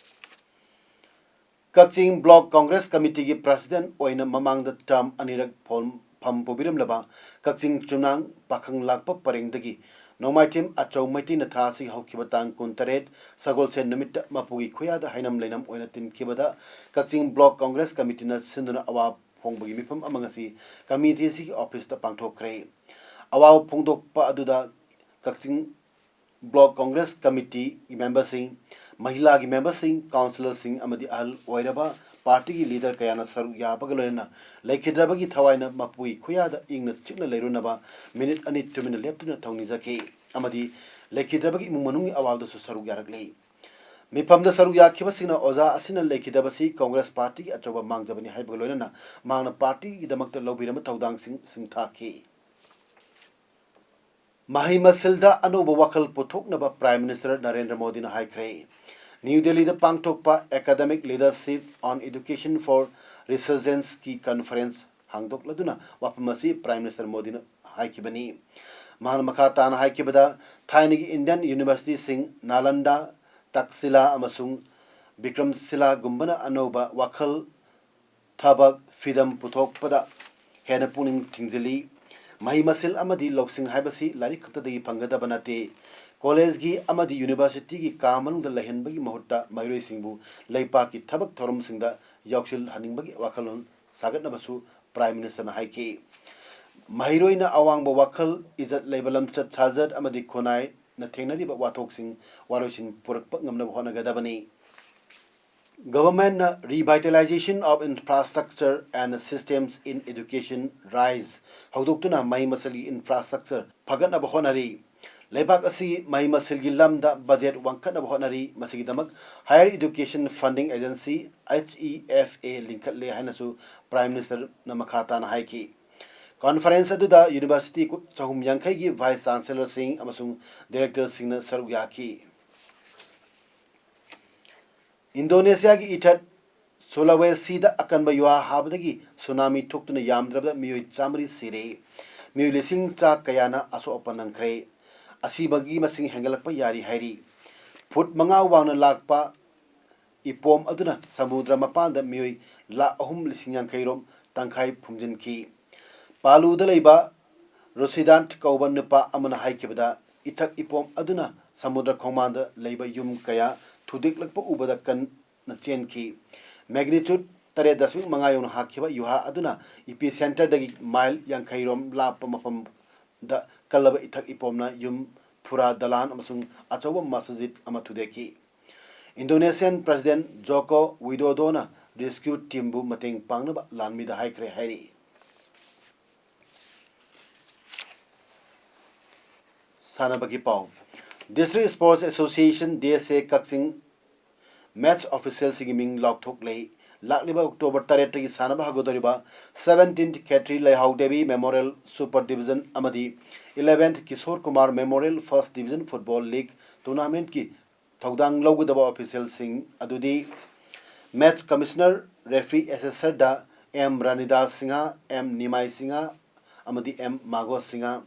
ꯀꯛꯆꯤꯡ Block Congress Committeeꯒꯤ president ꯑꯣꯏꯅ ꯃꯃꯥꯡꯗ term ꯑꯅꯤꯔꯛ ꯐꯣꯝ-, ꯐꯝ ꯄꯨꯕꯤꯔꯝꯂꯕ ꯀꯛꯆꯤꯡ ꯆꯨꯝꯅꯥꯡ ꯄꯥꯈꯪ ꯂꯥꯛꯄ ꯄꯔꯦꯡꯗꯒꯤ ꯅꯣꯡꯃꯥꯏꯊꯦꯝ ꯑꯆꯧ ꯃꯩꯇꯩꯅ ꯊꯥ ꯑꯁꯤꯒꯤ ꯍꯧꯈꯤꯕ ꯇꯥꯡ ꯀꯨꯟꯇꯔꯦꯠ ꯁꯒꯣꯜꯁꯦꯟ ꯅꯨꯃꯤꯠꯇ ꯃꯄꯨꯒꯤ ꯈꯨꯌꯥꯗ ꯍꯩꯅꯝ ꯂꯩꯅꯝ ꯑꯣꯏꯅ ꯇꯤꯟꯈꯤꯕꯗ ꯀꯛꯆꯤꯡ Block Congress Committeeꯅ ꯁꯤꯟꯗꯨꯅ ꯑꯋꯥ ꯐꯣꯡꯕꯒꯤ ꯃꯤꯐꯝ ꯑꯃ ꯉꯁꯤ committee ꯑꯁꯤꯒꯤ officeꯇ ꯄꯥꯡꯊꯣꯛꯈ꯭ꯔꯦ꯫ ꯑꯋꯥꯕ ꯐꯣꯡꯗꯣꯛꯄ ꯑꯗꯨꯗ ꯀꯛꯆꯤꯡ Block Congress Committeeꯒꯤ memberꯁꯤꯡ, ꯃꯍꯤꯂꯥꯒꯤ memberꯁꯤꯡ, councillorꯁꯤꯡ ꯑꯃꯗꯤ ꯑꯍꯜ ꯑꯣꯏꯔꯕ partyꯒꯤ leader ꯀꯌꯥꯅ ꯁꯔꯨꯛ ꯌꯥꯕꯒ ꯂꯣꯏꯅꯅ ꯂꯩꯈꯤꯗ꯭ꯔꯕꯒꯤ ꯊꯋꯥꯏꯅ ꯃꯄꯨꯒꯤ ꯈꯨꯌꯥꯗ ꯏꯪꯅ ꯆꯤꯛꯅ ꯂꯩꯔꯨꯅꯕ minute ꯑꯅꯤ ꯇꯨꯃꯤꯟꯅ ꯂꯦꯞꯇꯨꯅ ꯊꯧꯅꯤꯖꯈꯤ ꯑꯃꯗꯤ ꯂꯩꯈꯤꯗ꯭ꯔꯕꯒꯤ ꯏꯃꯨꯡ ꯃꯅꯨꯡꯒꯤ ꯑꯋꯥꯕꯗꯁꯨ ꯁꯔꯨꯛ ꯌꯥꯔꯛꯂꯤ꯫ ꯃꯤꯐꯝꯗ ꯁꯔꯨꯛ ꯌꯥꯈꯤꯕꯁꯤꯡꯅ ꯑꯣꯖꯥ ꯑꯁꯤꯅ ꯂꯩꯈꯤꯗꯕꯁꯤ Congress partyꯒꯤ ꯑꯆꯧꯕ ꯃꯥꯡꯖꯕꯅꯤ ꯍꯥꯏꯕꯒ ꯂꯣꯏꯅꯅ ꯃꯍꯥꯛꯅ partyꯒꯤꯗꯃꯛꯇ ꯂꯧꯕꯤꯔꯝꯕ ꯊꯧꯗꯥꯡꯁꯤꯡ ꯁꯤꯡꯊꯥꯈꯤ꯫ ꯃꯍꯩ ꯃꯁꯤꯡꯗ ꯑꯅꯧꯕ ꯋꯥꯈꯜ ꯄꯨꯊꯣꯛꯅꯕ Prime Minister ꯅꯔꯦꯟꯗ꯭ꯔ ꯃꯣꯗꯤꯅ ꯍꯥꯏꯈ꯭ꯔꯦ꯫ ꯅ꯭ꯌꯨ ꯗꯦꯜꯂꯤꯗ ꯄꯥꯡꯊꯣꯛꯄ Academic Leadership on Education for Resurgenceꯀꯤ conference ꯍꯥꯡꯗꯣꯛꯂꯗꯨꯅ ꯋꯥꯐꯝ ꯑꯁꯤ Prime Minister ꯃꯣꯗꯤꯅ ꯍꯥꯏꯈꯤꯕꯅꯤ꯫ ꯃꯍꯥꯛꯅ ꯃꯈꯥ ꯇꯥꯅ ꯍꯥꯏꯈꯤꯕꯗ, ꯊꯥꯏꯅꯒꯤ Indian universityꯁꯤꯡ ꯅꯥꯂꯟꯗꯥ, ꯇꯛꯁꯤꯂꯥ ꯑꯃꯁꯨꯡ ꯕꯤꯀ꯭ꯔꯝꯁꯤꯂꯥꯒꯨꯝꯕꯅ ꯑꯅꯧꯕ ꯋꯥꯈꯜ, ꯊꯕꯛ, ꯐꯤꯗꯝ ꯄꯨꯊꯣꯛꯄꯗ ꯍꯦꯟꯅ ꯄꯨꯛꯅꯤꯡ ꯊꯤꯡꯖꯤꯜꯂꯤ꯫ ꯃꯍꯩ ꯃꯁꯤꯡ ꯑꯃꯗꯤ ꯂꯧꯁꯤꯡ ꯍꯥꯏꯕꯁꯤ ꯂꯥꯏꯔꯤꯛ ꯈꯛꯇꯗꯒꯤ ꯐꯪꯒꯗꯕ ꯅꯠꯇꯦ꯫ ꯀꯣꯂꯦꯖꯒꯤ ꯑꯃꯗꯤ ꯌꯨꯅꯤꯚꯔꯁꯤꯇꯤꯒꯤ ꯀꯥ ꯃꯅꯨꯡꯗ ꯂꯩꯍꯟꯕꯒꯤ ꯃꯍꯨꯠꯇ ꯃꯍꯩꯔꯣꯏꯁꯤꯡꯕꯨ ꯂꯩꯄꯥꯛꯀꯤ ꯊꯕꯛ ꯊꯧꯔꯝꯁꯤꯡꯗ ꯌꯥꯎꯁꯤꯜꯍꯟꯅꯤꯡꯕꯒꯤ ꯋꯥꯈꯜꯂꯣꯟ ꯁꯥꯒꯠꯅꯕꯁꯨ Prime Ministerꯅ ꯍꯥꯏꯈꯤ꯫ ꯃꯍꯩꯔꯣꯏꯅ ꯑꯋꯥꯡꯕ ꯋꯥꯈꯜ, ꯏꯖꯠ ꯂꯩꯕ ꯂꯝꯆꯠ ꯁꯥꯖꯠ ꯑꯃꯗꯤ ꯈꯨꯟꯅꯥꯏꯅ ꯊꯦꯡꯅꯔꯤꯕ ꯋꯥꯊꯣꯛꯁꯤꯡ ꯋꯥꯔꯣꯏꯁꯤꯟ ꯄꯨꯔꯛꯄ ꯉꯝꯅꯕ ꯍꯣꯠꯅꯒꯗꯕꯅꯤ꯫ Governmentꯅ Revitalization of Infrastructure and Systems in Education, RISE, ꯍꯧꯗꯣꯛꯇꯨꯅ ꯃꯍꯩ ꯃꯁꯤꯡꯒꯤ infrastructure ꯐꯒꯠꯅꯕ ꯍꯣꯠꯅꯔꯤ꯫ ꯂꯩꯕꯥꯛ ꯑꯁꯤꯒꯤ ꯃꯍꯩ ꯃꯁꯤꯡꯒꯤ ꯂꯝꯗ budget ꯋꯥꯡꯈꯠꯅꯕ ꯍꯣꯠꯅꯔꯤ꯫ ꯃꯁꯤꯒꯤꯗꯃꯛ Higher Education Funding Agency, H E F A, ꯂꯤꯡꯈꯠꯂꯦ ꯍꯥꯏꯅꯁꯨ Prime Ministerꯅ ꯃꯈꯥ ꯇꯥꯅ ꯍꯥꯏꯈꯤ꯫ Conference ꯑꯗꯨꯗ university ꯆꯍꯨꯝ ꯌꯥꯡꯈꯩꯒꯤ vice chancellorꯁꯤꯡ ꯑꯃꯁꯨꯡ directorꯁꯤꯡꯅ ꯁꯔꯨꯛ ꯌꯥꯈꯤ꯫ ꯏꯟꯗꯣꯅꯦꯁꯤꯌꯥꯒꯤ ꯏꯊꯠ ꯁꯨꯂꯥꯋꯦꯁꯤꯗ ꯑꯀꯟꯕ ꯌꯨꯍꯥ ꯍꯥꯕꯗꯒꯤ ꯁꯨꯅꯥꯃꯤ ꯊꯣꯛꯇꯨꯅ ꯌꯥꯝꯗ꯭ꯔꯕꯗ ꯃꯤꯑꯣꯏ ꯆꯥꯃꯔꯤ ꯁꯤꯔꯦ꯫ ꯃꯤꯑꯣꯏ ꯂꯤꯁꯤꯡ ꯆꯥ ꯀꯌꯥꯅ ꯑꯁꯣꯛ ꯑꯄꯟ ꯅꯪꯈ꯭ꯔꯦ꯫ ꯑꯁꯤꯕꯒꯤ ꯃꯁꯤꯡ ꯍꯦꯟꯒꯠꯂꯛꯄ ꯌꯥꯔꯤ ꯍꯥꯏꯔꯤ꯫ ꯐꯨꯠ ꯃꯉꯥ ꯋꯥꯡꯅ ꯂꯥꯛꯄ ꯏꯄꯣꯝ ꯑꯗꯨꯅ ꯁꯃꯨꯗ꯭ꯔ ꯃꯄꯥꯟꯗ ꯃꯤꯑꯣꯏ ꯂꯥꯈ ꯑꯍꯨꯝ ꯂꯤꯁꯤꯡ ꯌꯥꯡꯈꯩ ꯔꯣꯝ ꯇꯪꯈꯥꯏ ꯐꯨꯝꯖꯤꯟꯈꯤ꯫ ꯄꯥꯂꯨꯗ ꯂꯩꯕ ꯔꯣꯁꯤꯗꯥꯟ ꯀꯧꯕ ꯅꯨꯄꯥ ꯑꯃꯅ ꯍꯥꯏꯈꯤꯕꯗ, ꯏꯊꯛ ꯏꯄꯣꯝ ꯑꯗꯨꯅ ꯁꯃꯨꯗ꯭ꯔ ꯈꯣꯡꯕꯥꯟꯗ ꯂꯩꯕ ꯌꯨꯝ ꯀꯌꯥ ꯊꯨꯗꯦꯛꯂꯛꯄ ꯎꯕꯗ ꯀꯟꯅ ꯆꯦꯟꯈꯤ꯫ Magnitude ꯇꯔꯦꯠ ꯗꯁꯃꯤꯛ ꯃꯉꯥ ꯌꯧꯅ ꯍꯥꯈꯤꯕ ꯌꯨꯍꯥ ꯑꯗꯨꯅ epicenterꯗꯒꯤ ꯃꯥꯏꯜ ꯌꯥꯡꯈꯩ ꯔꯣꯝ ꯂꯥꯞꯄ ꯃꯐꯝꯗ ꯀꯜꯂꯕ ꯏꯊꯛ ꯏꯄꯣꯝꯅ ꯌꯨꯝ, ꯐꯨꯔꯥ ꯗꯂꯥꯟ ꯑꯃꯁꯨꯡ ꯑꯆꯧꯕ ꯃꯁꯖꯤꯗ ꯑꯃ ꯊꯨꯗꯦꯛꯈꯤ꯫ Indonesian President Joko Widodoꯅ rescue teamꯕꯨ ꯃꯇꯦꯡ ꯄꯥꯡꯅꯕ ꯂꯥꯟꯃꯤꯗ ꯍꯥꯏꯈ꯭ꯔꯦ ꯍꯥꯏꯔꯤ꯫ ꯁꯥꯟꯅꯕꯒꯤ ꯄꯥꯎ꯫ District Sports Association, D S A, Kakching match officialꯁꯤꯡꯒꯤ ꯃꯤꯡ ꯂꯥꯎꯊꯣꯛꯂꯦ꯫ ꯂꯥꯛꯂꯤꯕ October ꯇꯔꯦꯠꯇꯒꯤ ꯁꯥꯟꯅꯕ ꯍꯧꯒꯗꯧꯔꯤꯕ seventeenth ꯈꯦꯇ꯭ꯔꯤ ꯂꯩꯍꯥꯎ ꯗꯦꯕꯤ Memorial Super Division ꯑꯃꯗꯤ eleventh Kishore Kumar Memorial First Division Football League tournamentꯀꯤ ꯊꯧꯗꯥꯡ ꯂꯧꯒꯗꯕ officialꯁꯤꯡ ꯑꯗꯨꯗꯤ match commissioner, referee, assessorꯗ M ꯔꯥꯅꯤꯗꯥꯁ Singh, M ꯅꯤꯃꯥꯏ ꯁꯤꯡꯍ ꯑꯃꯗꯤ M ꯃꯥꯒꯣ Singh,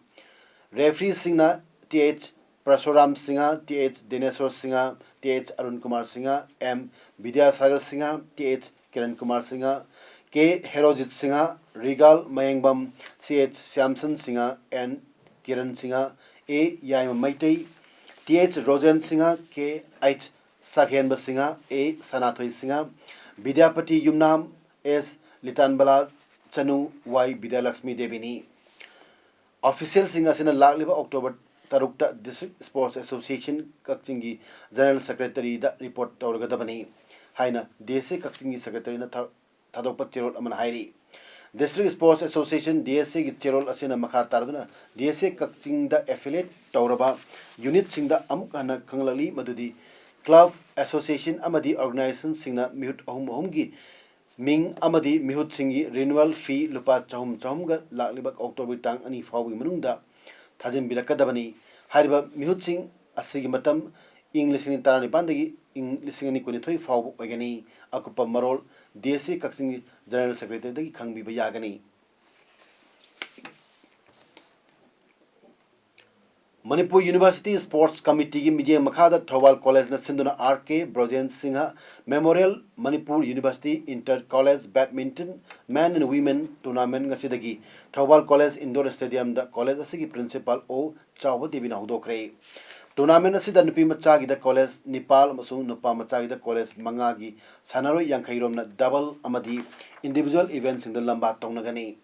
Refereeꯁꯤꯡꯅ Th Parsuram Singha, Th Dineswar Singha, Th Arun Kumar Singha, M Vidyasagar Singha, Th Kiran Kumar Singha, K Herojit Singha, Rigal Mayengbam, Ch Shyamson Singha, N Kiran Singha, A Yaima Meitei, Th Rojen Singha, Kh Sakhenba Singha, A Sanathoi Singha, Vidyapati Yumnam, S Litanbala Chanu, Y Vidyalakshmi Devini. Officialꯁꯤꯡ ꯑꯁꯤꯅ ꯂꯥꯛꯂꯤꯕ October ꯇꯔꯨꯛꯇ District Sports Association ꯀꯛꯆꯤꯡꯒꯤ General Secretaryꯗ report ꯇꯧꯔꯒꯗꯕꯅꯤ ꯍꯥꯏꯅ D S A ꯀꯛꯆꯤꯡꯒꯤ Secretaryꯅ ꯊꯥ-, ꯊꯥꯗꯣꯛꯄ ꯆꯦꯔꯣꯜ ꯑꯃꯅ ꯍꯥꯏꯔꯤ꯫ District Sports Association, D S Aꯒꯤ ꯆꯦꯔꯣꯜ ꯑꯁꯤꯅ ꯃꯈꯥ ꯇꯥꯔꯗꯨꯅ D S A ꯀꯛꯆꯤꯡꯗ affiliate ꯇꯧꯔꯕ unitꯁꯤꯡꯗ ꯑꯃꯨꯛ ꯍꯟꯅ ꯈꯪꯍꯜꯂꯛꯂꯤ, ꯃꯗꯨꯗꯤ club, association ꯑꯃꯗꯤ organizationꯁꯤꯡꯅ ꯃꯤꯍꯨꯠ ꯑꯍꯨꯝ ꯑꯍꯨꯝꯒꯤ ꯃꯤꯡ ꯑꯃꯗꯤ ꯃꯤꯍꯨꯠꯁꯤꯡꯒꯤ renewal fee ꯂꯨꯄꯥ ꯆꯍꯨꯝ ꯆꯍꯨꯝꯒ ꯂꯥꯛꯂꯤꯕ October ꯇꯥꯡ ꯑꯅꯤ ꯐꯥꯎꯕꯒꯤ ꯃꯅꯨꯡꯗ ꯊꯥꯖꯤꯟꯕꯤꯔꯛꯀꯗꯕꯅꯤ꯫ ꯍꯥꯏꯔꯤꯕ ꯃꯤꯍꯨꯠꯁꯤꯡ ꯑꯁꯤꯒꯤ ꯃꯇꯝ ꯏꯪ ꯂꯤꯁꯤꯡ ꯑꯅꯤ ꯇꯔꯥꯅꯤꯄꯥꯟꯗꯒꯤ ꯏꯪ ꯂꯤꯁꯤꯡ ꯑꯅꯤ ꯀꯨꯟꯅꯤꯊꯣꯏ ꯐꯥꯎꯕ ꯑꯣꯏꯒꯅꯤ꯫ ꯑꯀꯨꯞꯄ ꯃꯔꯣꯜ D S A ꯀꯛꯆꯤꯡꯒꯤ General Secretaryꯗꯒꯤ ꯈꯪꯕꯤꯕ ꯌꯥꯒꯅꯤ꯫ Manipur University Sports Committeeꯒꯤ ꯃꯤꯠꯌꯦꯡ ꯃꯈꯥꯗ ꯊꯧꯕꯥꯜ Collegeꯅ ꯁꯤꯟꯗꯨꯅ R K Brojen Singh Memorial Manipur University Inter College Badminton Men and Women Tournament ꯉꯁꯤꯗꯒꯤ ꯊꯧꯕꯥꯜ College Indoor Stadiumꯗ college ꯑꯁꯤꯒꯤ Principal O ꯆꯥꯎꯕ ꯗꯦꯕꯤꯅ ꯍꯧꯗꯣꯛꯈ꯭ꯔꯦ꯫ Tournament ꯑꯁꯤꯗ ꯅꯨꯄꯤ ꯃꯆꯥꯒꯤꯗ college ꯅꯤꯄꯥꯜ ꯑꯃꯁꯨꯡ ꯅꯨꯄꯥ ꯃꯆꯥꯒꯤꯗ college ꯃꯉꯥꯒꯤ ꯁꯥꯟꯅꯔꯣꯏ ꯌꯥꯡꯈꯩ ꯔꯣꯝꯅ double ꯑꯃꯗꯤ individual eventꯁꯤꯡꯗ ꯂꯝꯕꯥ ꯇꯧꯅꯒꯅꯤ꯫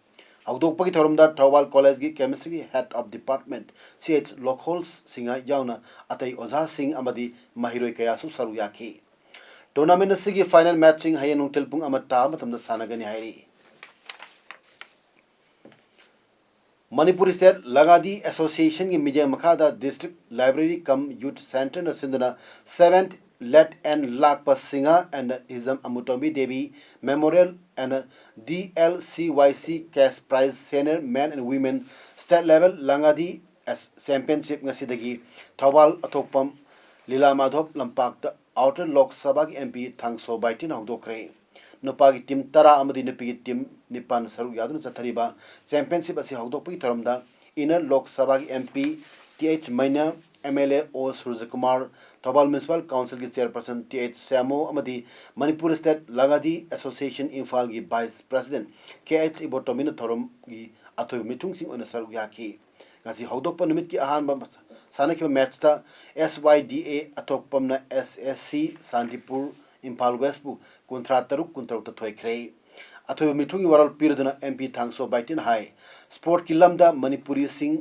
ꯍꯧꯗꯣꯛꯄꯒꯤ ꯊꯧꯔꯝꯗ Thoubal Collegeꯀꯤ Chemistry Head of Department Ch ꯂꯣꯈꯣꯜ Singh ꯌꯥꯎꯅ ꯑꯇꯩ ꯑꯣꯖꯥꯁꯤꯡ ꯑꯃꯗꯤ ꯃꯍꯩꯔꯣꯏ ꯀꯌꯥꯁꯨ ꯁꯔꯨꯛ ꯌꯥꯈꯤ꯫ Tournament ꯑꯁꯤꯒꯤ final matchꯁꯤꯡ ꯍꯌꯦꯡ ꯅꯨꯡꯊꯤꯜ ꯄꯨꯡ ꯑꯃ ꯇꯥꯕ ꯃꯇꯝꯗ ꯁꯥꯟꯅꯒꯅꯤ ꯍꯥꯏꯔꯤ꯫ Manipur State Langadi Associationꯒꯤ ꯃꯤꯠꯌꯦꯡ ꯃꯈꯥꯗ District Library cum Youth Centreꯅ ꯁꯤꯟꯗꯨꯅ seventh Let and Lakpa Singha and His Amutombi Devi Memorial and D L C Y C Cash Prize Senior Men and Women State Level Langadi As-, Championship ꯉꯁꯤꯗꯒꯤ ꯊꯧꯕꯥꯜ ꯑꯊꯣꯛꯄꯝ ꯂꯤꯂꯥ ꯃꯥꯙꯣꯞ ꯂꯝꯄꯥꯛꯇ Outer Lok Sabhaꯒꯤ M P ꯊꯥꯡꯁꯣ ꯕꯥꯏꯇꯤꯅ ꯍꯧꯗꯣꯛꯈ꯭ꯔꯦ꯫ ꯅꯨꯄꯥꯒꯤ team ꯇꯔꯥ ꯑꯃꯗꯤ ꯅꯨꯄꯤꯒꯤ team ꯅꯤꯄꯥꯟ ꯁꯔꯨꯛ ꯌꯥꯗꯨꯅ ꯆꯠꯊꯔꯤꯕ championship ꯑꯁꯤ ꯍꯧꯗꯣꯛꯄꯒꯤ ꯊꯧꯔꯝꯗ ꯏꯟꯅꯔ ꯂꯣꯛ ꯁꯚꯥꯒꯤ M P T H ꯃꯩꯅꯥ, M L A O ꯁꯨꯔꯖꯀꯨꯃꯥꯔ, Thoubal Municipal Council ꯒꯤ Chairperson T H ꯁ꯭ꯌꯥꯃꯣ ꯑꯃꯗꯤ Manipur State Lagadi Association ꯏꯝꯐꯥꯜꯒꯤ Vice President K H ꯏꯕꯣꯇꯣꯝꯕꯤꯅ ꯊꯧꯔꯝꯒꯤ ꯑꯊꯣꯏꯕ ꯃꯤꯊꯨꯡꯁꯤꯡ ꯑꯣꯏꯅ ꯁꯔꯨꯛ ꯌꯥꯈꯤ꯫ ꯉꯁꯤ ꯍꯧꯗꯣꯛꯄ ꯅꯨꯃꯤꯠꯀꯤ ꯑꯍꯥꯟꯕ ꯁꯥꯟꯅꯈꯤꯕ match ꯇ S Y D A ꯑꯊꯣꯛꯄꯝꯅ S S C ꯁꯥꯟꯇꯤꯄꯨꯔ Imphal West ꯄꯨ ꯀꯨꯟꯊ꯭ꯔꯥ ꯇꯔꯨꯛ ꯀꯨꯟꯇꯔꯨꯛꯇ ꯊꯣꯏꯈ꯭ꯔꯦ꯫ ꯑꯊꯣꯏꯕ ꯃꯤꯊꯨꯡꯒꯤ ꯋꯥꯔꯣꯜ ꯄꯤꯔꯗꯨꯅ M P ꯊꯥꯡꯁꯣ ꯕꯥꯏꯇꯤꯟ ꯍꯥꯏ, sport ꯀꯤ ꯂꯝꯗ ꯃꯅꯤꯄꯨꯔꯤꯁꯤꯡ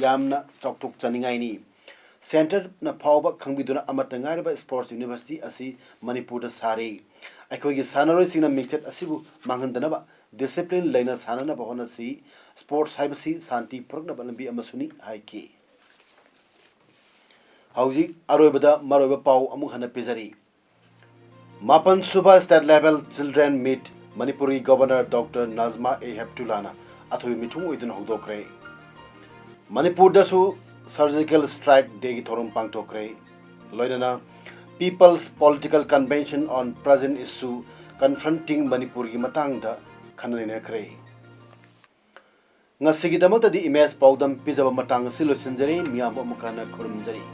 ꯌꯥꯝꯅ ꯆꯥꯎꯊꯣꯛꯆꯅꯤꯡꯉꯥꯏꯅꯤ꯫ Centre ꯅ ꯐꯥꯎꯕ ꯈꯪꯕꯤꯗꯨꯅ ꯑꯃꯠꯇ ꯉꯥꯏꯔꯕ sports university ꯑꯁꯤ ꯃꯅꯤꯄꯨꯔꯗ ꯁꯥꯔꯤ꯫ ꯑꯩꯈꯣꯏꯒꯤ ꯁꯥꯟꯅꯔꯣꯏꯁꯤꯡꯅ ꯃꯤꯡꯆꯠ ꯑꯁꯤꯕꯨ ꯃꯥꯡꯍꯟꯗꯅꯕ discipline ꯂꯩꯅ ꯁꯥꯟꯅꯅꯕ ꯍꯣꯠꯅꯁꯤ꯫ Sports ꯍꯥꯏꯕꯁꯤ ꯁꯥꯟꯇꯤ ꯄꯨꯔꯛꯅꯕ ꯂꯝꯕꯤ ꯑꯃꯁꯨꯅꯤ ꯍꯥꯏꯈꯤ꯫ ꯍꯧꯖꯤꯛ ꯑꯔꯣꯏꯕꯗ ꯃꯔꯨꯑꯣꯏꯕ ꯄꯥꯎ ꯑꯃꯨꯛ ꯍꯟꯅ ꯄꯤꯖꯔꯤ꯫ ꯃꯥꯄꯟ ꯁꯨꯕ State Level Children Meet ꯃꯅꯤꯄꯨꯔꯒꯤ Governor Doctor ꯅꯥꯖꯃꯥ ꯑꯦ ꯍꯦꯞꯇꯨꯂꯥꯅ ꯑꯊꯣꯏꯕ ꯃꯤꯊꯨꯡ ꯑꯣꯏꯗꯨꯅ ꯍꯧꯗꯣꯛꯈ꯭ꯔꯦ꯫ ꯃꯅꯤꯄꯨꯔꯗꯁꯨ Surgical Strike Day ꯒꯤ ꯊꯧꯔꯝ ꯄꯥꯡꯊꯣꯛꯈ꯭ꯔꯦ꯫ ꯂꯣꯏꯅꯅ People's Political Convention on Present Issue Confronting ꯃꯅꯤꯄꯨꯔꯒꯤ ꯃꯇꯥꯡꯗ ꯈꯟꯅ ꯅꯩꯅꯈ꯭ꯔꯦ꯫ ꯉꯁꯤꯒꯤꯗꯃꯛꯇꯗꯤ ꯏꯃꯦꯖ ꯄꯥꯎꯗꯝ ꯄꯤꯖꯕ ꯃꯇꯥꯡ ꯑꯁꯤ ꯂꯣꯏꯁꯤꯟꯖꯔꯦ꯫ ꯃꯤꯌꯥꯝꯕꯨ ꯑꯃꯨꯛ ꯍꯟꯅ ꯈꯨꯔꯨꯝꯖꯔꯤ꯫